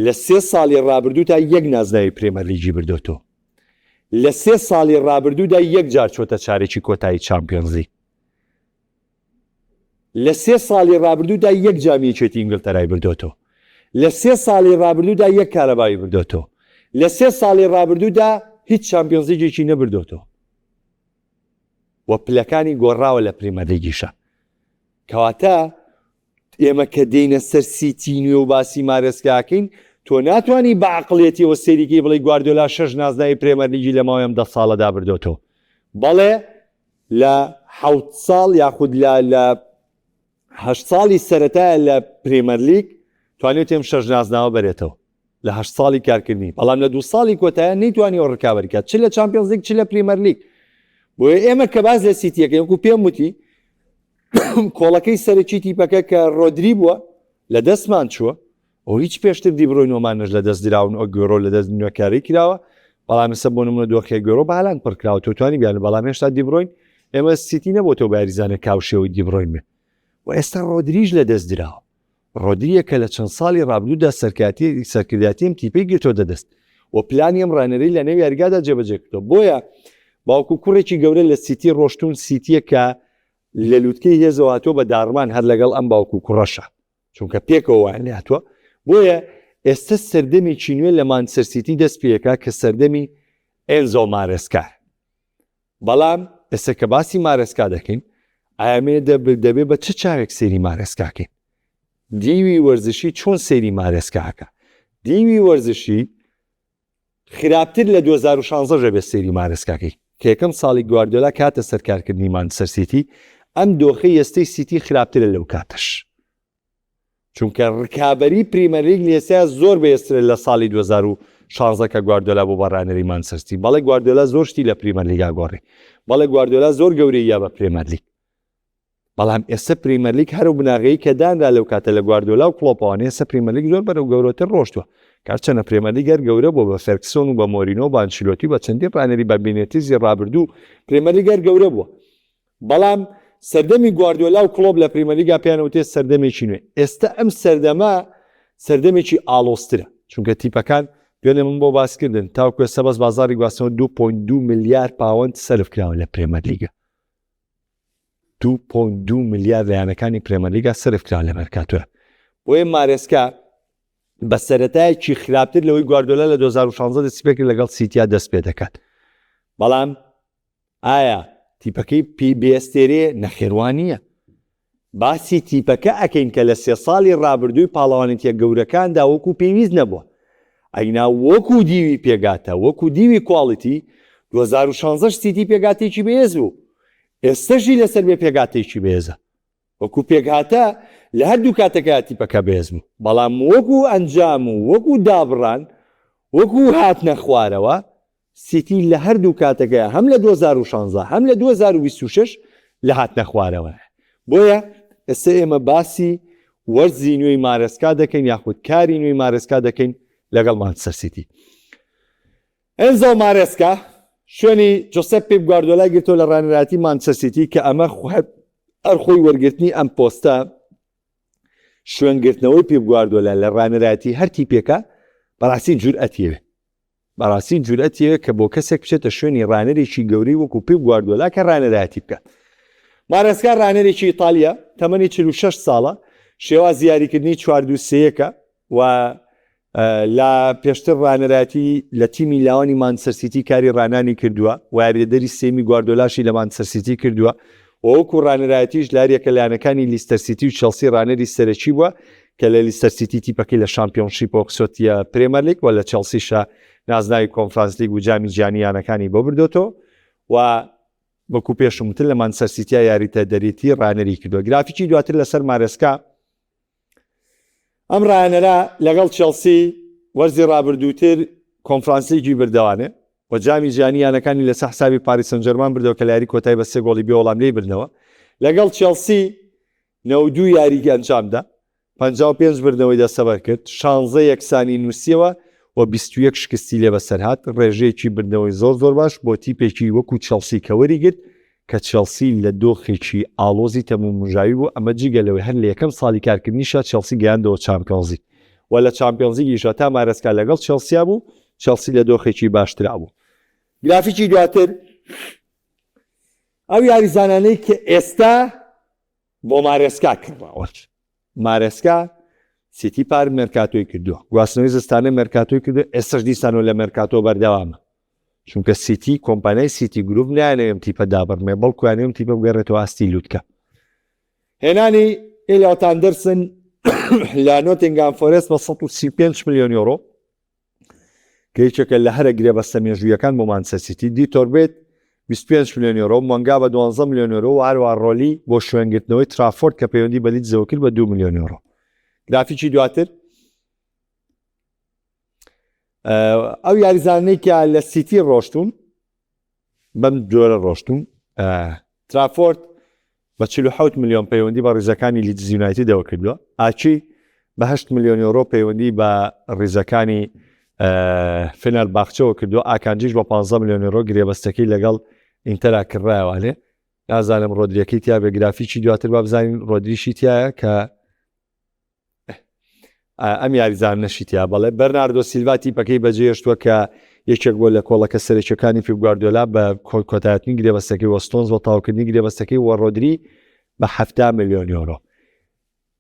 لە سێ ساڵی ڕابردوودا یەک نازناوی پرێمەرلیگی بردۆتەوە لە سێ ساڵی ڕابردوودا یەک جار چۆتە چارێکی کۆتایی چامپیۆنزلیگ لە سێ ساڵی ڕابردوودا یەک جامی یەکێتی ئینگلتەرای بردۆتەوە لە سێ ساڵی ڕابردوودا یەک کارەباوی بردۆتەوە لە سێ ساڵی ڕابردوودا هیچ چامپیۆنزلیگێکی نەبردۆتەوە و پلەکانی گۆڕاوە لە پریمەرلیگیشە کەواتە ئێمە کە دێینە سەر سیتی نوێ و باسی مارێسکاکەین تۆ ناتوانی بە عەقڵیەتیەوە سەیریکەی بڵێی گواردیۆلا شەش نازناوی پرێمەرلیگی لە ماوەی ئەم دە ساڵەدا بردۆتەوە بەڵێ لە حەوت ساڵ یاخود لە لە هەشت ساڵی سەرەتایە لە پرێمەرلیگ توانیوتی ئەم شەش نازناوە بەرێتەوە لە هەشت ساڵی کارکردنی بەڵام لە دوو ساڵی کۆتایە نەیتوانیوە ڕکابەری کات چ لە چامپیۆنزلیگ چ لە پریمەرلیگ بۆیە ئێمە کە باس لە سیتیەکەی وەکو پێم وتی کۆڵەکەی سەرەکی تیپەکە کە ڕۆدری بووە لە دەستمان چووە و هیچ پێشتر دیبرۆینۆمانش لە دەست دراون ئەگوێرۆ لە دەست نوێکاری کراوە بەڵام ئێستا بۆ نمونە دۆخی ئەگوێرۆ بە هالاند پڕکراوە تۆ توانی بیان بەڵام هێشتا دیبرۆین ئێمە سیتی نەبۆتەوە بە یاریزانێک کاوشێوەی دیبرۆین بێ و ئێستا ڕۆدریش لە دەست دراوە ڕۆدریە کە لە چەند ساڵی ڕابردوودا سەرکاتی سەرکردایەتی ئەم تیپەی گرتۆتە دەست و پلانی ئەم ڕانەرەی لە نێو یاریگادا جێبەجێ کردووە بۆیە باوک و کوڕێکی گەورە لە سیتی ڕۆشتون سیتیە کە لە لوتکەی هێزەوە هاتووە بە داڕمان هەر لەگەڵ ئەم باوک و کوڕەشە چونکە پێکەوە وایان لێهاتووە بۆیە ئێستا سەردەمێکی نوێ لە مانچستەر سیتی دەست پێکا کە سەردەمی ئێنزۆ مارێسکایە بەڵام ئێستا کە باسی مارێسکا دەکەین ئایا دەبێ بە چ چاوێک سەیری مارێسکاکەین دیوی وەرزشی چۆن سەیری مارێسکاکە دیوی وەرزشی خراپتر لە 2016 دەبێت سەیری مارێسکاکەی کە یەکەم ساڵی گواردیۆلا کاتە سەر کارکردنی مانچستەر سیتی ئەم دۆخەی ئێستەی سیتی خراپترە لەو کاتەش چونکە ڕکابەری پریمەرلیگ لێسیا زۆر بەهێزترە لە ساڵی 2016 کە گواردیۆلا بوو بە ڕانەری مانچستەر سیتی بەڵێ گواردیۆلا زۆر شتی لە پریمەرلیگا گۆڕی بەڵێ گواردیۆلا زۆر گەورەی یا بە پریمەرلیگ بەڵام ئێستا پریمەرلیگ هەر ئەو بناغەیەی کە دانرا لەو کاتە لە گواردیۆلا و کڵۆپەوە ئێستا پریمەرلیگ زۆر بەرەو گەورەتر ڕۆشتووە هەرچەنە پرێمەرلیگ هەر گەورە بووە بە فێرگسۆن و بە مۆرینۆ و بە ئەنچیلۆتی و بە چەندین ڕانەری بە بینێتیزی ڕابردوو پرێمەرلیگ هەر گەورە بووە بەڵام سەردەمی گواردیۆلا و کڵۆپ لە پریمەرلیگا پێیان وتێ سەردەمێکی نوێ ئێستا ئەم سەردەمە سەردەمێکی ئاڵۆزترە چونکە تیپەکان دوێنێ من بۆ باسکردن تاوکو ئێستا بەس بازاڕی گواستنەوە 2.2 ملیار پاوەند سەرف کراوە لە پرێمەرلیگا 2.2 ملیار لە یانەکانی پرێمەرلیگا سەرف کراوە لە مێرکاتۆیا بۆیە مارێسکا بە سەرەتایەکی خراپتر لەوەی گواردۆلا لە 2016 دەستی پێکرد لەگەڵ سیتیا دەست پێ دەکات بەڵام ئایا تیپەکەی پێی بێستێرێ نەخێر وا نییە باسی تیپەکە ئەکەین کە لە سێ ساڵی ڕابردووی پاڵەوانێتیە گەورەکاندا وەکو پێویست نەبووە ئەگنا وەکو دیوی پێگاتە وەکو دیوی quality 2016 سیتی پێگاتێکی بەهێز بوو ئێستەشی لەسەر بێ پێگاتێکی بەهێزە وەکو پێکهاتە لە هەردوو کاتەکە تیپەکە بەهێز بوو، بەڵام وەکو ئەنجام و وەکو دابڕان، وەکو هاتنە خوارەوە، سیتی لە هەردوو کاتەکەیا هەم لە 2016 هەم لە 2026. لە هاتنە خوارەوەیە. بۆیە ئێستا ئێمە باسی وەرزی نوێی مارێسکا دەکەین یاخود کاری نوێی مارێسکا دەکەین لەگەڵ مانچستەر سیتی. ئێنزۆ مارێسکا شوێنی جۆسێپ پیپ گواردیۆلای گرتەوە لە ڕانەرایەتی مانچستەر سیتی کە ئەمە هەر خۆی وەرگرتنی ئەم پۆستە شوێنگرتنەوەی پیپ گواردیۆلا لە ڕانەرایەتی هەر تیپێکە بەڕاستی جورئەتیەوێ بەڕاستی جورئەتیەوێ کە بۆ کەسێک بچێتە شوێنی ڕانەرێکی گەورەی وەکو پیپ گواردیۆلا کە ڕانەرایەتی بکات. مارێسکا ڕانەرێکی ئیتالیە، تەمەنی 46 ساڵە، شێوازی یاریکردنی چوار دوو سێ یەکە و لە پێشتر ڕانەرایەتی لە تیمی لاوانی مانچستەر سیتی کاری ڕانانی کردووە و یاریدەدەری سێیەمی گواردۆلاشی لە مانچستەر سیتی کردووە و وەکو ڕانەرایەتیش لە هەریەکە لە یانەکانی لیستەر سیتی و چێڵسی ڕانەری سەرەکی بووە کە لە لیستەر سیتی تیپەکەی لە شامپیۆنشیپەوە خستۆتیە پرێمەرلیگ و لە چێڵسیشا نازناوی کۆنفرانسلیگ و جامی جیهانی یانەکانی بۆ بردۆتەوە و وەکو پێشم وتن لە مانچستەر سیتیا یاریدەدەرێتی ڕانەری کردووە. گرافیکی دواتر لەسەر مارێسکا. ئەم ڕایەنەرە لەگەڵ چێڵسی وەرزی ڕابردووتر کۆنفرانسلیگی بردەوانێ و جامی جیهانی یانەکانی لەسەر حسابی پاریس سانجێرمان بردەوە کە لە یاری کۆتایی بە سێ گۆڵی بێ وەڵام لێی بردنەوە. لەگەڵ چێڵسی 92 یاریی ئەنجامدا، 55 بردنەوەی دەستەبەر کرد، شانزە یەکسانی نووسیەوە و 21 شکستی لێ بەسەرهات، ڕێژەیەکی بردنەوەی زۆر زۆر باش بۆ تیپێکی وەکو چێڵسی کە وەریگرت کە چێڵسی لە دۆخێکی ئاڵۆزی تەمومژاوی بوو، ئەمە جگە لەوەی هەر لە یەکەم ساڵی کارکردنیشا چێڵسی گەیاندەوە چامپیۆنزلیگ و لە چامپیۆنزلیگیشا تا مارێسکا لەگەڵ چێڵسیا بوو، چێڵسی لە دۆخێکی باشترا بوو. گرافیکی دواتر، ئەو یاریزانانەی کە ئێستا بۆ مارێسکا کڕاون. مارێسکا سیتی پار مێرکاتۆی کردووە، گواستنەوەی زستانە مێرکاتۆی کردووە، ئێستاش دیسانەوە لە مێرکاتۆ بەردەوامە، چونکە سیتی کۆمپانیای سیتی گروپ نایانەوێ ئەم تیپە دابڕمێ، بەڵکو یانەوێ ئەم تیپە بگەڕێتەوە ئاستی لوتکە. هێنانی ئێلیۆت ئاندەرسن لە نۆتینگهام فۆرێست بە 135 ملیۆن یۆرۆ کە یەکێکە لە هەرە گرێبەستە مێژوویەکان بۆ مانچستەر سیتی، دیتۆربێت 25 ملیۆن یۆرۆ، مۆنگا بە 12 ملیۆن یۆرۆ و هەروەها ڕۆلی بۆ شوێنگرتنەوەی ترافۆرد کە پەیوەندی بە لیدزەوە کرد بە 2 ملیۆن یۆرۆ. گرافیکی دواتر ئەو یاریزانانەی کە لە سیتی ڕۆشتوون بەم جۆرە ڕۆشتوون ترافۆرد بە 47 ملیۆن پەیوەندی بە ڕیزەکانی لیدز یونایتدەوە کردووە ئاچی بە 8 ملیۆن یۆرۆ پەیوەندی بە ڕیزەکانی فنەر باخچەوە کردووە ئاکانجیش بە 15 ملیۆن یۆرۆ گرێبەستەکەی لەگەڵ ئینتەرا کڕایەوانێ نازانم ڕۆدریەکەی تیا بێ گرافیکی دواتر با بزانین ڕۆدریشی تایە کە ئەم یاریزانەشی تیا بەڵێ بەرناردۆ سیلڤا تیپەکەی بەجێهێشتووە کە یەکێک بووە لە کۆڵەکە سەرەکیەکانی پیپ گواردیۆلا بە کۆتایەتنی گرێبەستەکەی وە ستۆنز بە تەواوکردنی گرێبەستەکەی وە ڕۆدری بە 70 ملیۆن یۆرۆ.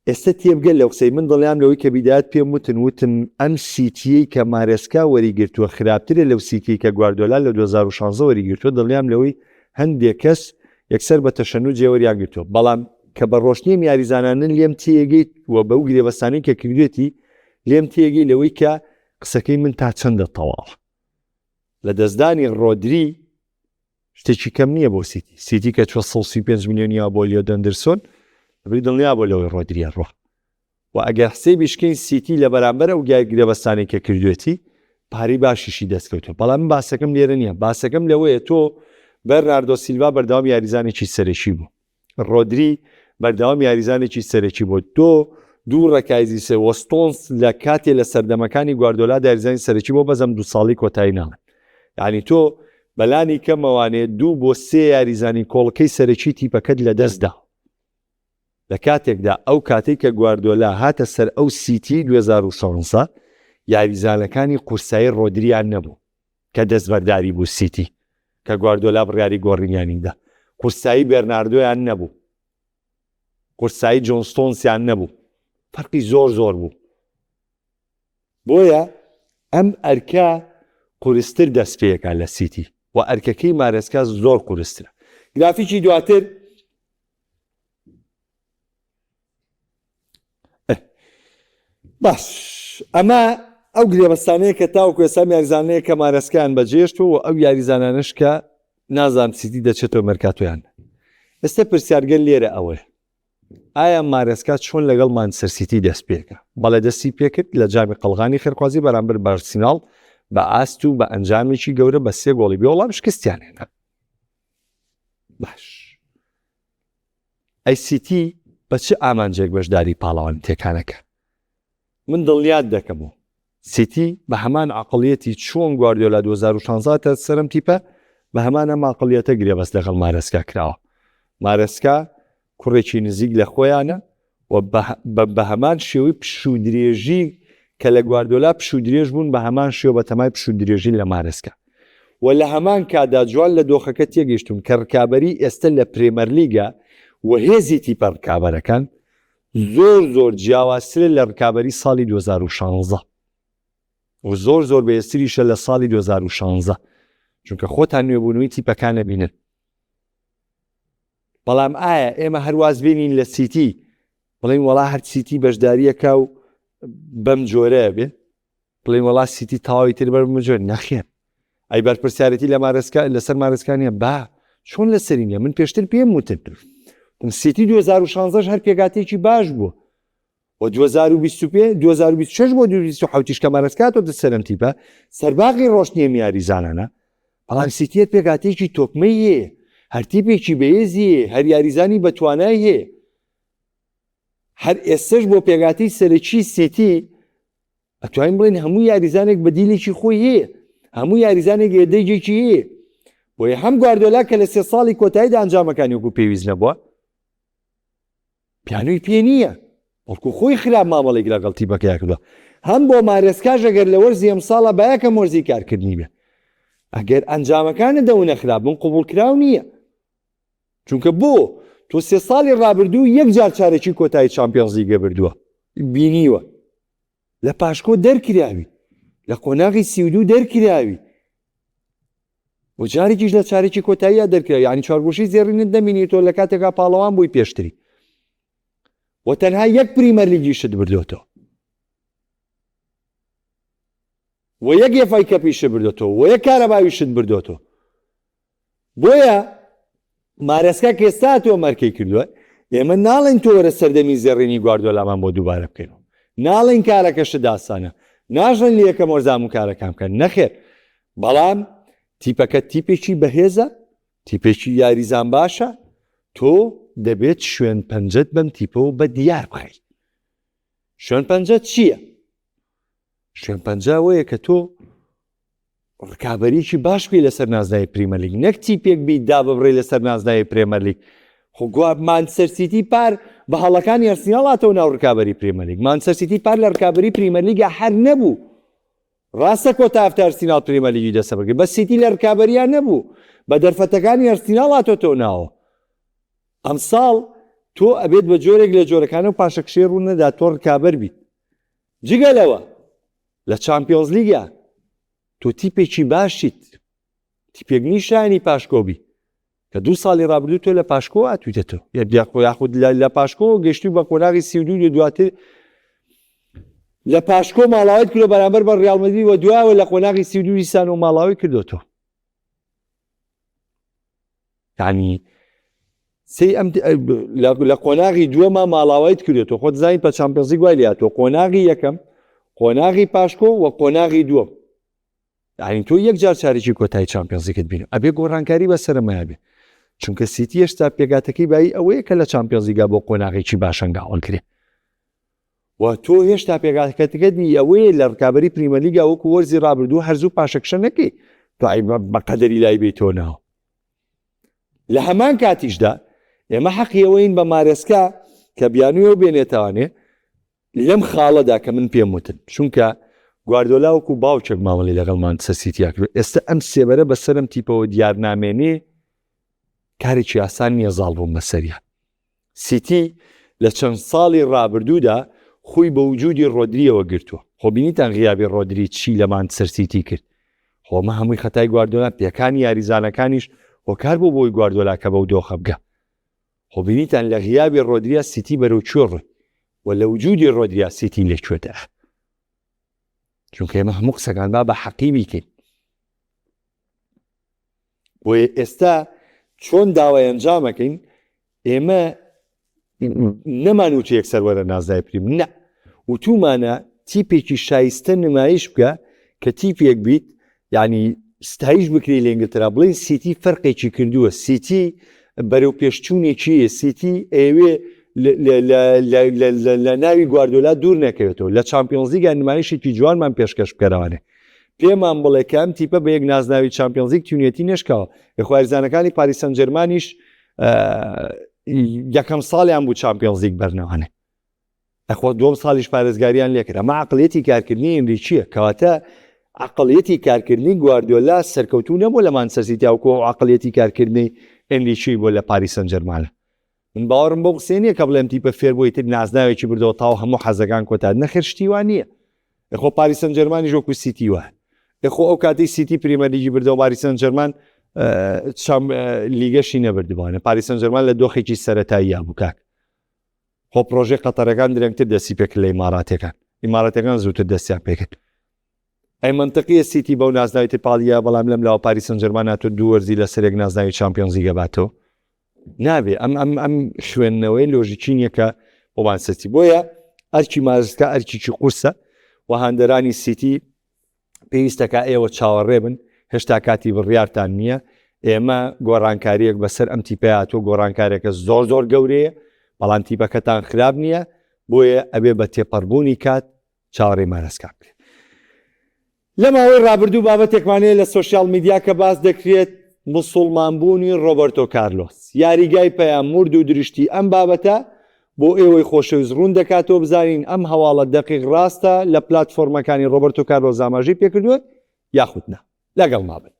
ئێستا تێبگە لەو قسەی من دڵنیام لەوەی کە بیدایەت پێم وتن وتم ئەم سیتیەی کە مارێسکا وەریگرتووە خراپترە لەو سیتیەی کە گواردیۆلا لە 2016 وەریگرتووە دڵنیام لەوەی هەندێک کەس یەکسەر بە تەشەنوجێ وەریان گرتووە بەڵام کە بە ڕۆشتنی ئەم یاریزانانە لێم تێگەیت و بەو گرێبەستانەی کە کردوێتی لێم تێگەی لەوەی کە قسەکەی من تا چەندە تەواوە. لە دەستدانی ڕۆدری شتێکی کەم نییە بۆ سیتی، سیتی کە چوە 135 ملیۆنی یا بۆ لیۆ دەندرسۆن لەبری دڵنیا بۆ لەوەی ڕۆدریە ڕۆ و ئەگەر حسێبیش کەین سیتی لە بەرامبەر ئەو گای گرێبەستانەی کە کردوێتی پارەی باشیشی دەستکەوتوە بەڵام من باسەکەم لێرە نییە باسەکەم لەوەیە تۆ بەرناردۆ سیلڤا بەردەوام یاریزانێکی سەرەکی بوو ڕۆدری بەردەوام یاریزانێکی سەرەکی بوو تۆ دوو ڕەکایزی سێ وە ستۆنز لە کاتێ لە سەردەمەکانی گواردۆلا یاریزانی سەرەکی بۆ بەزەم دوو ساڵی کۆتایی ناڵێم یعنی تۆ بەلانی کەمەوانێ دوو بۆ سێ یاریزانی کۆڵکەی سەرەکی تیپەکەت لەدەستدا لە کاتێکدا ئەو کاتەی کە گواردۆلا هاتە سەر ئەو سیتیەی 2016 یاریزانەکانی قورسایی ڕۆدریان نەبوو کە دەستبەرداری بوو سیتی کە گواردۆلا بڕیاری گۆڕینیانی دا قورسایی بێرناردۆیان نەبوو قورسایی جۆن ستۆنسیان نەبوو فەرقی زۆر زۆر بوو بۆیە ئەم ئەرکە قورستر دەست پێکا لە سیتی و ئەرکەکەی مارێسکا زۆر قورسترە گرافیکی دواتر باش ئەمە ئەو گرێبەستانەیە کە تاوەکو ئێستا یاریزانەیە کە مارەسکان بەجێشت و ئەو یاریزانانش کە نازانم سیتی دەچێتەوە مەرکاتۆیان ئێستا پرسیارگەل لێرە ئەوەیە ئایا مارێسکا چۆن لەگەڵ مانچستەر سیتی دەست پێکە بەڵێ دەستی پێکرد لە جامی قەڵغانی خێرخوازی بەرامبەر بارسیناڵ بە ئاست و بە ئەنجامێکی گەورە بە سێ گۆڵی بێ وەڵام شکستیان هێنا باش. ئەی سیتی بە چ ئامانجێک بەشداری پاڵەوانێتیەکانەکە؟ من دڵنیات دەکەمەوە سیتی بە هەمان عەقڵیەتی چۆن گواردیۆلا 2016 هاتە سەر ئەم تیپە بە هەمان ئەم عەقڵیەتە گرێبەست لەگەڵ مارێسکا کراوە. مارێسکا کوڕێکی نزیک لە خۆیانە و بە هەمان شێوەی پشوودرێژی کە لە گواردۆلا پشوودرێژ بوون بە هەمان شێوە بە تەمای پشوودرێژین لە مارێسکا و لە هەمان کاتدا جوان لە دۆخەکە تێگەیشتوون کە رکابەری ئێستە لە پرێمەرلیگە و هێزی تیپە رکابەرەکان زۆر زۆر جیاوازترە لە رکابەری ساڵی 2016 و زۆر زۆر بەهێزتریشە لە ساڵی 2016 چونکە خۆتان نوێبوونەوەی تیپەکان ئەبینن. بەڵام ئایا ئێمە هەر واز بێنین لە سیتی بڵێین وەڵا هەر سیتی بەشداریەکە و بەم جۆرە بێ بڵێن وەڵا سیتی تەواوی تر بەر مجۆر نەخێر ئەی بەرپرسیارەتی لە مارسکا لەسەر مارسکانیە با چۆن لەسەری نیە من پێشتر پێم وتن سیتی 2016 هەر پێگاتێکی باش بوو و 2025 2026 بۆ 2027 یش کە مارێسکا هاتۆتە سەر ئەم تیپە سەرباغی ڕۆشتنی ئەم یاریزانانە بەڵام سیتی هەر پێکهاتەیەکی تۆکمەی هەیە هەر تیپێکی بەهێزی هەیە هەر یاریزانی بەتوانای هەیە هەر ئێستش بۆ پێکهاتەی سەرەکی سیتی ئەتوانین بڵێن هەموو یاریزانێک بەدیلێکی خۆی هەیە هەموو یاریزانێک یەدەگێکی هەیە بۆیە هەم گواردۆلا کە لە سێ ساڵی کۆتاییدا ئەنجامەکانی وەکو پێویست نەبووە پیانۆی پێ نییە بەڵکو خۆی خراپ مامەڵێک لەگەڵ تیپەکەیا کردووە هەم بۆ مارێسکاش ئەگەر لە وەرزی ئەمساڵە با یەکەم وەرزی کارکردنی بێ ئەگەر ئەنجامەکانت دەونە خراپ بن قبوڵکراو نییە چونکە بۆ تۆ سێ ساڵی ڕابردوو یەک جار چارەکی کۆتایی چامپیۆنز لیگە بردووە بینیوە لە پاشکۆ دەرکراوی لە قۆناغی 32 دەرکراوی و جارێکیش لە چارێکی کۆتاییە دەرکرا یعنی چوارگۆشەی زێڕینت نەمینی تۆ لە کاتێکا پاڵەوان بووی پێشتری و تەنها یەک پریمەر لیگیشت بردۆتەوە و یەک ئێفای کەپیشت بردۆتەوە و یەک کارەباویشت بردۆتەوە بۆیە مارێسکا کە ئێستا تۆ مەرکەی کردووە ئێمە ناڵێن تۆ وەرە سەردەمی زێڕینی گواردۆلامان بۆ دووبارە بکەینەوە ناڵێن کارەکەشت ئاسانە ناژڵێن لە یەکەم وەرزام و کارەکان بکەن نەخێر بەڵام تیپەکە تیپێکی بەهێزە تیپێکی یاریزان باشە تۆ دەبێت شوێن پەنجەت بەم تیپەوە بە دیار بخەی شوێن پەنجە چییە؟ شوێن پەنجە ئەوەیە کە تۆ ڕکابەریی باش بکەی لەسەر نازناوی پریمەرلیگ نەک تیپێک بیت داببڕی لەسەر نازناوی پرێمەرلیگ خۆ گوا مانچستەر سیتی پار بە هەڵەکانی ئەرسیناڵ هاتەوە ناو ڕکابەری پرێمەرلیگ مانچستەر سیتی پار لە ڕکابەری پریمەرلیگا هەر نەبوو ڕاستە کۆتا هەفتە ئەرسیناڵ پریمەرلیگی دەستەبەر کرد بەس سیتی لە ڕکابەریان نەبوو بە دەرفەتەکانی ئەرسیناڵ هاتۆتەوە ناوە ئەمساڵ تۆ ئەبێت بە جۆرێک لە جۆرەکانە و پاشەکشەی ڕوو نەدا تۆ ڕکابەر بیت جگە لەوە لە چامپیۆنزلیگا تۆ تیپێکی باشیت تیپێک نی شایانی پاشکۆ بی کە دوو ساڵی ڕابردوو تۆ لە پاشکۆ هاتوویتەوە یاخۆ یاخود لە پاشکۆ گەشتوی بە قۆناغی 32 دواتر لە پاشکۆ ماڵاویت کردو بەرامبەر بە ڕیاڵ مەدرید و دوایەوە لە قۆناغی 32 دیسان و ماڵاوی کردوتەوە یعنی سەی ئەم لە قۆناغی دووەما ماڵاوایت کردێتەوە خۆت زانیت بە چامپیۆنزلیگ وای لێهاتووە قۆناغی یەکەم قۆناغی پاشکۆ و قۆناغی دووەم یعنی تۆ یەک جار چارێکی کۆتایی چامپیۆنزلیگت بینی ئەبێ گۆڕانکاری بە سەرمایە بێ چونکە سیتی هێشتا پێگاتەکەی بایی ئەوەیە کە لە چامپیۆنزلیگا بۆ قۆناغێکی باشەنگاوەن کرێ و تۆ هێشتا پێگاتەکەت ئەوەیە لە ڕکابی پریمەلیگا وەکو وەرزی ڕابردوو هەرزوو پاشەکشە نەکەی تو بە قەدەری لای بێتەوە ناوە لە هەمان کاتیشدا ئێمە حەقی ئەوەین بە مارێسکا کە بیانووی ئەو بێنێتەوانێ لەم خاڵەدا کە من پێم وتن چونکە گواردۆلا وەکو باوکێک مامەڵی لەگەڵ مانچستەر سیتیا کرد ئێستا ئەم سێبەرە بەسەر ئەم تیپەوە دیار نامێنێ کارێکی ئاسان نییە زاڵ بووم بەسەریا سیتی لە چەند ساڵی ڕابردوودا خوی بە وجودی ڕۆدریەوە گرتووە. خۆ بینیتان غیابی ڕۆدری چی لە مانچستەر سیتی کرد. خۆ ئەمە هەمووی خەتای گواردیۆلا، پێکانی یاریزانەکانیش هۆکار بوو بۆی گواردیۆلا کە بەو دۆخە بگا. خۆ بینیتان لە غیابی ڕۆدریا سیتی بەرەو کوێ ڕۆی و لە وجودی ڕۆدریا سیتی لە کوێدایە. چونکە ئێمە هەموو قسەکان با بە حەقی بیکەین. بۆیە ئێستا چۆن داوای ئەنجامەکەین ئێمە نەمان وتو یەکسەر وەرە نازای پریم نە وتومانە تیپێکی شایستە نمایش بکە کە تیپێک بیت یعنی ستایش بکری لە ئینگلتەرا بڵین سیتی فەرقێکی کردووە سیتی. بەرەو پێشچوونێکی سیتی ئەیەوێ لە ناوی گواردۆلا دوور نەکەوێتەوە لە چامپیۆنزلیگا نمایشێکی جوانمان پێشکەش بکەرەوانێ پێمان بڵێ کە ئەم تیپە بە یەک نازناوی چامپیۆنزلیگ تیونێتی نەشکاوە یخوارزانەکانی پاریس سانجێرمانیش یەکەم ساڵیان بوو چامپیۆنزلیگ بەرنەوانێ ئەخۆ دووەم ساڵیش پارێزگاریان لێکرد ئەمە عەقڵیەتی کارکردنی ئێنریکییە کەواتە عەقڵیەتی کارکردنی گواردیۆلا سەرکەوتوو نەبووە لە مانچستەر سیتی وەکو ئەو عەقڵیەتی کارکردنەی ئێنریکی بووە لە پاریس سانجێرمانە من باوەڕم بەو قسەیە نییە کە بڵێم تیپە فێر بووە ئیتر نازناوێکی بردەوە تاو هەموو حەزەکان کۆتا نەخێر شتی وا نییە ئەخۆ پاریس سانجێرمانیش وەکو سیتی وایە ئەخۆ ئەو کاتەی سیتی پریمەرلیگی بردەوە پاریس سانجێرمان چام لیگەشی نەبردبووانە پاریس سانجێرمان لە دۆخێکی سەرەتاییە بوو کاک خۆ پرۆژەی قەتەرەکان درەنگتر دەستی پێکرد لە ئیماراتیەکان ئیماراتیەکان زووتر دەستیان پێکرد ئەی مەنتقیە سیتی بەو نازناوی تر پاڵیە بەڵام لەم لاوە پاریس سانجێرمان هاتووە دوو وەرزی لەسەرێک نازناوی چامپیۆنزلیگ ئەباتەوە نابێ ئەم ئەم ئەم خوێندنەوەی لۆژیکی نییە کە بۆمان سیتی بۆیە ئەرکی مارسکا ئەرکێکی قورسە و هاندەرانی سیتی پێویستەکە ئێوە چاوەڕێ بن، هێشتا کاتی بڕیارتان نییە، ئێمە گۆڕانکارییەک بەسەر ئەم تیپەیا هاتووە، گۆڕانکارییەکە زۆر زۆر گەورەیە، بەڵام تیپەکەتان خراپ نییە، بۆیە ئەبێ بە تێپەڕبوونی کات چاوەڕێی مارێسکا بکرێت. لە ماوەی ڕابردوو بابەتێکمان هەیە لە سۆشیال میدیا کە باس دەکرێت موسوڵمانبوونی ڕۆبەرتۆ کارلۆس. یاریگای پەیام ورد و درشتی ئەم بابەتە بۆ ئێوەی خۆشەویست ڕوون دەکاتەوە بزانین ئەم هەواڵە دەقیق ڕاستە لە پلاتفۆرمەکانی ڕۆبەرتۆ کارلۆس ئاماژەی پێکردووە یاخود نا لەگەڵما بن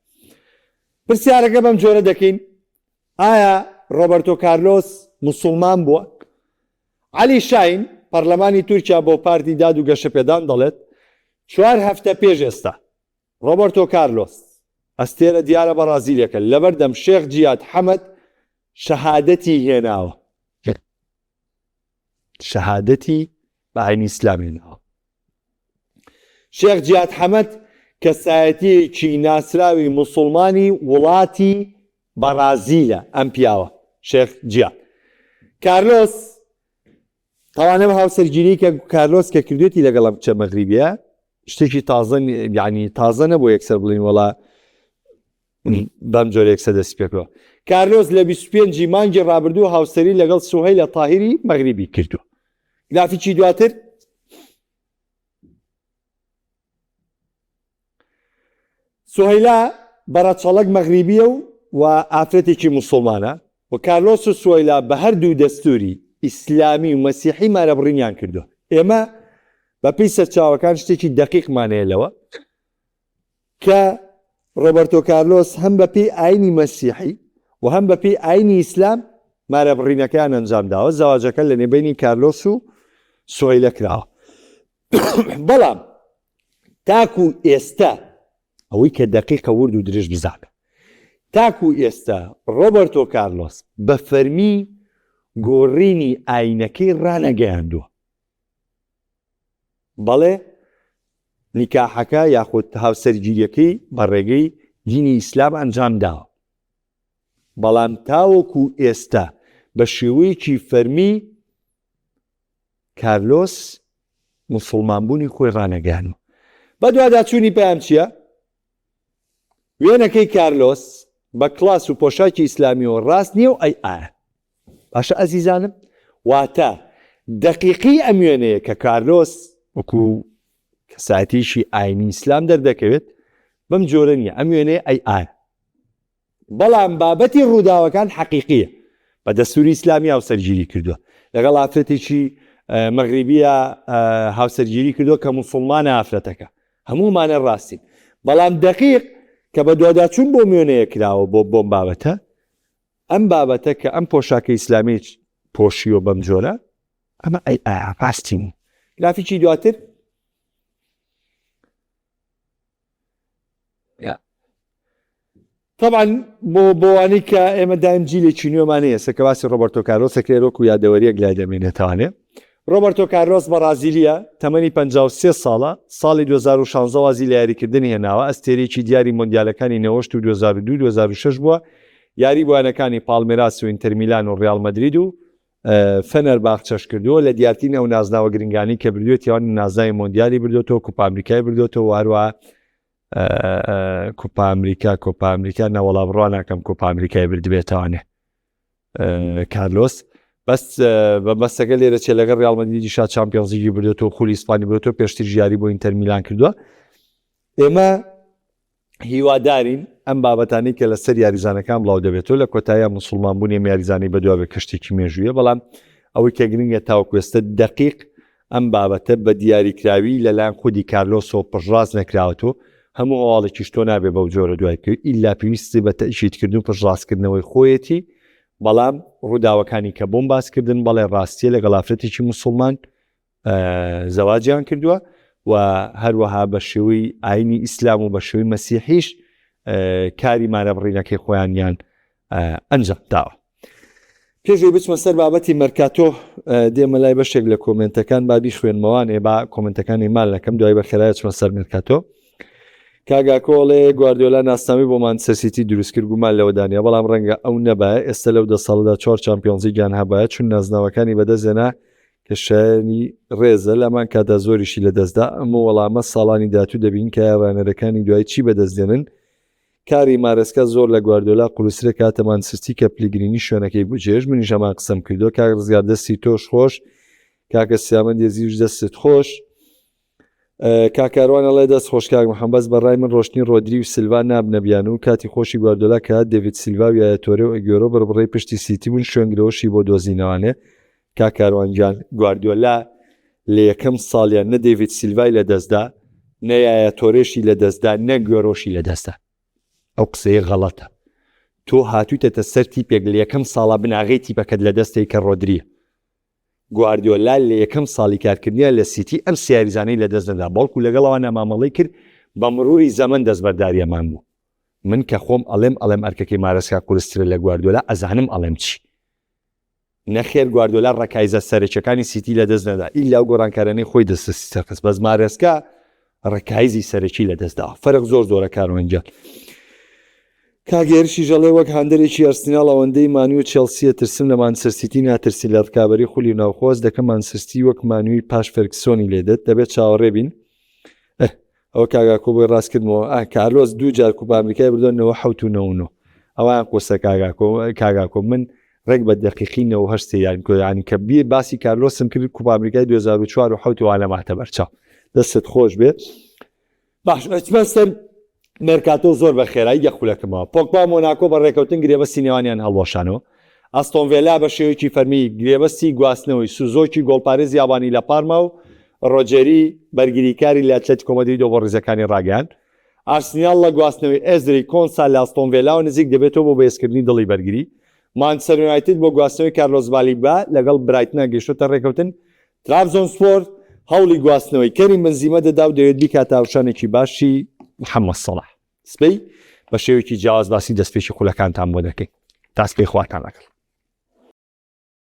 پرسیارەکە بەم جۆرە دەکەین ئایا ڕۆبەرتۆ کارلۆس موسڵمان بووە؟ عەلی شاین پەرلەمانی تورکیا بۆ پارتی داد و گەشەپێدان دەڵێت چوار هەفتە پێش ئێستا ڕۆبەرتۆ کارلۆس ئەستێرە دیارە بەڕازیلیەکە لەبەردەم شێخ جیاد حەمەد شەهادەتی هێناوە شەهادەتی بە ئاینی ئیسلام هێناوە شێخ جیاد حەمەد کەسایەتیەکی ناسراوی موسڵمانی وڵاتی بەڕازیلە ئەم پیاوە شێخ جیاد کارلۆس تاوان ئەم هاوسەرگیری کە کارلۆس کە کردوێتی لەگەڵ ئەم کچە مەغریبیە شتێکی تازە یعنی تازە نەبوو یەکسەر بڵین وەڵا بەم جۆرە یەکسەر دەستی پێکردووە. کارلۆس لە 25 ی مانگی ڕابردوو هاوسەری لەگەڵ سوهەیلە تاهیری مەغریبی کردووە. گرافیکی دواتر سوهەیلا بە ڕەچەڵەک مەغریبییە و و ئافرەتێکی موسڵمانە و کارلۆس و سوهەیلا بە هەردوو دەستووری ئیسلامی و مەسیحی مارەبڕینیان کردووە. ئێمە بەپێی سەرچاوەکان شتێکی دەقیقمان هەیە لەوە کە ڕۆبەرتۆ کارلۆس هەم بە پێی ئاینی مەسیحی و هەم بە پێی ئاینی ئیسلام مارەبڕینەکەیان ئەنجام داوە، زەواجەکە لە نێبەینی کارلۆس و سوهەیلە کراوە. بەڵام تاکو ئێستا ئەوەی کە دەقیقە ورد و درشت بزانە تاکو ئێستا ڕۆبەرتۆ کارلۆس بە فەرمی گۆڕینی ئاینەکەی ڕانەگەیاندووە. بەڵێ نیکاحەکە یاخود هاوسەرگیریەکەی بە ڕێگەی دینی ئیسلام ئەنجام داوە بەڵام تاوەکو ئێستا بە شێوەیەکی فەرمی کارلۆس موسڵمانبوونی خۆی ڕانەگەیانوە. بەدواداچوونی پەیام چییە؟ وێنەکەی کارلۆس بە کڵاس و پۆشاکی ئیسلامیەوە ڕاست نییە و ئەی ئایا باشە ئەزیزانم واتە دەقیقی ئەم وێنەیە کە کارلۆس وەکو کەسایەتیەکی ئاینی ئیسلام دەردەکەوێت بەم جۆرە نییە ئەم وێنەیە ئەی ئایا بەڵام بابەتی ڕووداوەکان حەقیقیە بە دەستوری ئیسلامی هاوسەرگیری کردووە لەگەڵ ئافرەتێکی مەغریبیە هاوسەرگیری کردووە کە موسڵمانە ئافرەتەکە هەموومانە ڕاستین بەڵام دەقیق کە بە دواداچوون بۆ مێنەیە کراوە بۆ بۆم بابەتە ئەم بابەتە کە ئەم پۆشاکە ئیسلامی پۆشیوە بەم جۆرە ئەمە ئەی ئایا ڕاستین گرافیکی دواتر تەبعەن بۆ بۆوانەی کە ئێمە دایم جیلێکی نوێمان هەیە سە کە باسی ڕۆبەرتۆ کارلۆس دەکرێت وەکو یادەوەریەک لای دەمێنێتوانێ ڕۆبەرتۆ کارلۆس بەڕازیلیە تەمەنی 53 ساڵە ساڵی 2016 وازی لە یاریکردن هێناوە ئەستێرەیەکی دیاری مۆندیالەکانی نەوەشت و 2002 2006 بووە یاری بۆ یانەکانی پاڵمێراس و ئینتەرمیلان و ڕیاڵ مەدرید و فەنەرباخچەش کردووە، لە دیارترین ئەو نازناوە گرنگانەی کە بردوێتی ئەوان نازناوی مۆندیالی بردوێتەوە، کوپا ئەمریکای بردوێتەوە و هەروەها کوپا ئەمریکا کۆپا ئەمریکا نەوەڵا بڕوا ناکەم کوپا ئەمریکای بردبێتوانێ. کارلۆس بەس بە بەسەکە لێرە چێ لەگەڵ ریال مەدریدی شا چامپیۆنزیگی بردێتەوە خولی ئیسپانی بردێتەوە پێشتر یاری بۆ ئینتەر میلان کردووە ئێمە هیوادارین ئەم بابەتانەی کە لەسەر یاریزانەکان بڵاو دەبێتەوە لە کۆتاییا موسڵمان بوونی ئەم یاریزانەی بەدوا بێت کە شتێکی مێژوویە بەڵام ئەوەی کە گرنگە تاوەکو ئێستا دەقیق ئەم بابەتە بە دیاریکراوی لەلایەن خودی کارلۆسەوە پشتڕاست نەکراوەتەوە هەموو هەواڵێکیش تۆ نابێ بەو جۆرە دوای بکەوی ئیلا پێویستی بە تەئکیدکردن و پشتڕاستکردنەوەی خۆیەتی بەڵام ڕووداوەکانی کە بۆم باسکردن بەڵێ ڕاستیە لەگەڵ ئافرەتێکی موسڵمان زەواجیان کردووە و هەروەها بە شێوەی ئاینی ئیسلام و بە شێوەی مەسیحیش کاری مارەبڕینەکەی خۆیانیان ئەنجام داوە. پێشەوەی بچمە سەر بابەتی مەرکاتۆ دێمە لای بەشێک لە کۆمنتەکان با بیخوێنمەوانێ با کۆمنتەکانی مال نەکەم دوای بە خێرای چمە سەر مەرکاتۆ. کاگاکۆڵێ گواردیۆلا ناسنامەی بۆ مانچستەر سیتی دروست کرد گومان لەوەدا نیە بەڵام ڕەنگە ئەو نەبایە ئێستا لەو دە ساڵەدا چوار چامپیۆنزلیگیان هەبایە چون نازناوەکانی بەدەستهێنا کە شایەنی ڕێزە، لەهەمان کاتدا زۆریشی لەدەستدا، ئەم وەڵامە ساڵانی داهاتوو دەبینین کە ئایا ڕاهێنەرەکانی دوایی چی بەدەست دێنن، کاری مارێسکا زۆر لە گواردیۆلا قورسترە کاتە مانچستەر کە پلیگرینی شوێنەکەی بجێهێشت، منیش هەمان قسەم کردووە، کاک ڕزگار دەستی تۆش خۆش، کاکە سیامەند یەزیدیش دەستت خۆش. کاک کاروان ئەڵێ دەست خۆش کاک محەمەد بەس بەڕای من ڕۆشتنی ڕۆدری و سیلڤا نابنە بیانوو کاتی خۆشی گواردۆلا کە هات دێڤید سیلڤا و یایا تۆرێ و ئەگوێرۆ بڕبڕەی پشتی سیتی بوون شوێنگرەوەشی بۆ دۆزینەوانێ کاک کاروان گیان گواردیۆلا لە یەکەم ساڵیان نە دێڤید سیلڤای لەدەستدا نە یایا تۆرێشی لەدەستدا نە گوێرۆشی لەدەستدا ئەو قسەیە غەڵەتە تۆ هاتوویتەتە سەر تیپێک لە یەکەم ساڵا بناغەی تیپەکەت لەدەستەی کە ڕۆدریە گواردیۆلا لە یەکەم ساڵی کارکردنیا لە سیتی ئەم سێ یاریزانەی لەدەست نەدا، بەڵکو لەگەڵ ئەوانە مامەڵەی کرد، بە مروری زەمەن دەستبەرداری ئەمان بوو. من کە خۆم ئەڵێم ئەڵێم ئەرکەکەی مارێسکا قورسترە لە گواردیۆلا ئەزانم ئەڵێم چی. نەخێر گواردیۆلا ڕەکایزە سەرەکیەکانی سیتی لەدەست نەدا، ئیلا ئەو گۆڕانکاریانەی خۆی دەستە سەرخست، بەس مارێسکا ڕەکایزی سەرەکی لەدەست داوە. فەرق زۆر زۆرە کاروان گیان. کاک هێرشیش ئەڵێ وەک هاندەرێکی ئەرسیناڵ ئەوەندەی مانیو و چێڵسی ئەترسم لە مانچستەر سیتی ناترسین لە ڕکابەری خولی ناوخۆ هەست دەکەم مانچستەر سیتی وەک مانیوی پاش فێرگسۆنی لێ دێت دەبێت چاوەڕێ بین ئه ئەوە کاک ئاکۆ بۆی ڕاست کردمەوە ئا کارلۆس دوو جار کوپا ئەمریکای بردووە 97 و 99 ئەوان قورسە کاک ئاکۆ کاک ئاکۆ من ڕێک بە دەقیقی 98 سەیران کردووە یانی کە بیر باسی کارلۆسم کرد کوپا ئەمریکای 2004 و 7 وانە ماتە بەرچاو دەستت خۆش بێ باش ئەچمە سەر مێرکاتۆ زۆر بە خێرایی یەک خولەکمەوە پۆگبا مۆناکۆ بە ڕێکەوتن گرێبەستی نێوانیان هەڵوەشانەوە ئەستۆن ڤێلا بە شێوەیەکی فەرمی گرێبەستی گواستنەوەی سوزۆکی گۆڵپارێزی یابانی لە پارما و ڕۆجێری بەرگریکاری لە ئەتلەتیکۆ مەدریدەوە بۆ ڕیزەکانی ڕاگەیاند ئارسیناڵ لە گواستنەوەی ئێزری کۆنسا لە ئەستۆن ڤێلاوە نزیک دەبێتەوە بۆ بەهێزکردنی دڵی بەرگری مانچستەر یونایتد بۆ گواستنەوەی کارلۆس بالیبا لەگەڵ برایتنە گەیشتۆتە ڕێکەوتن ترابزۆنسپۆر هەوڵی گواستنەوەی کەریم بنزیمە دەدا و دەیەوێت بیکاتە هاوشانێکی باشی محەمەد سەڵاح. سبەی بە شێوەیەکی جیاواز باسی دەستپێکی خولەکانتان بۆ دەکەین. تا سبەی خواتان لەگەڵ.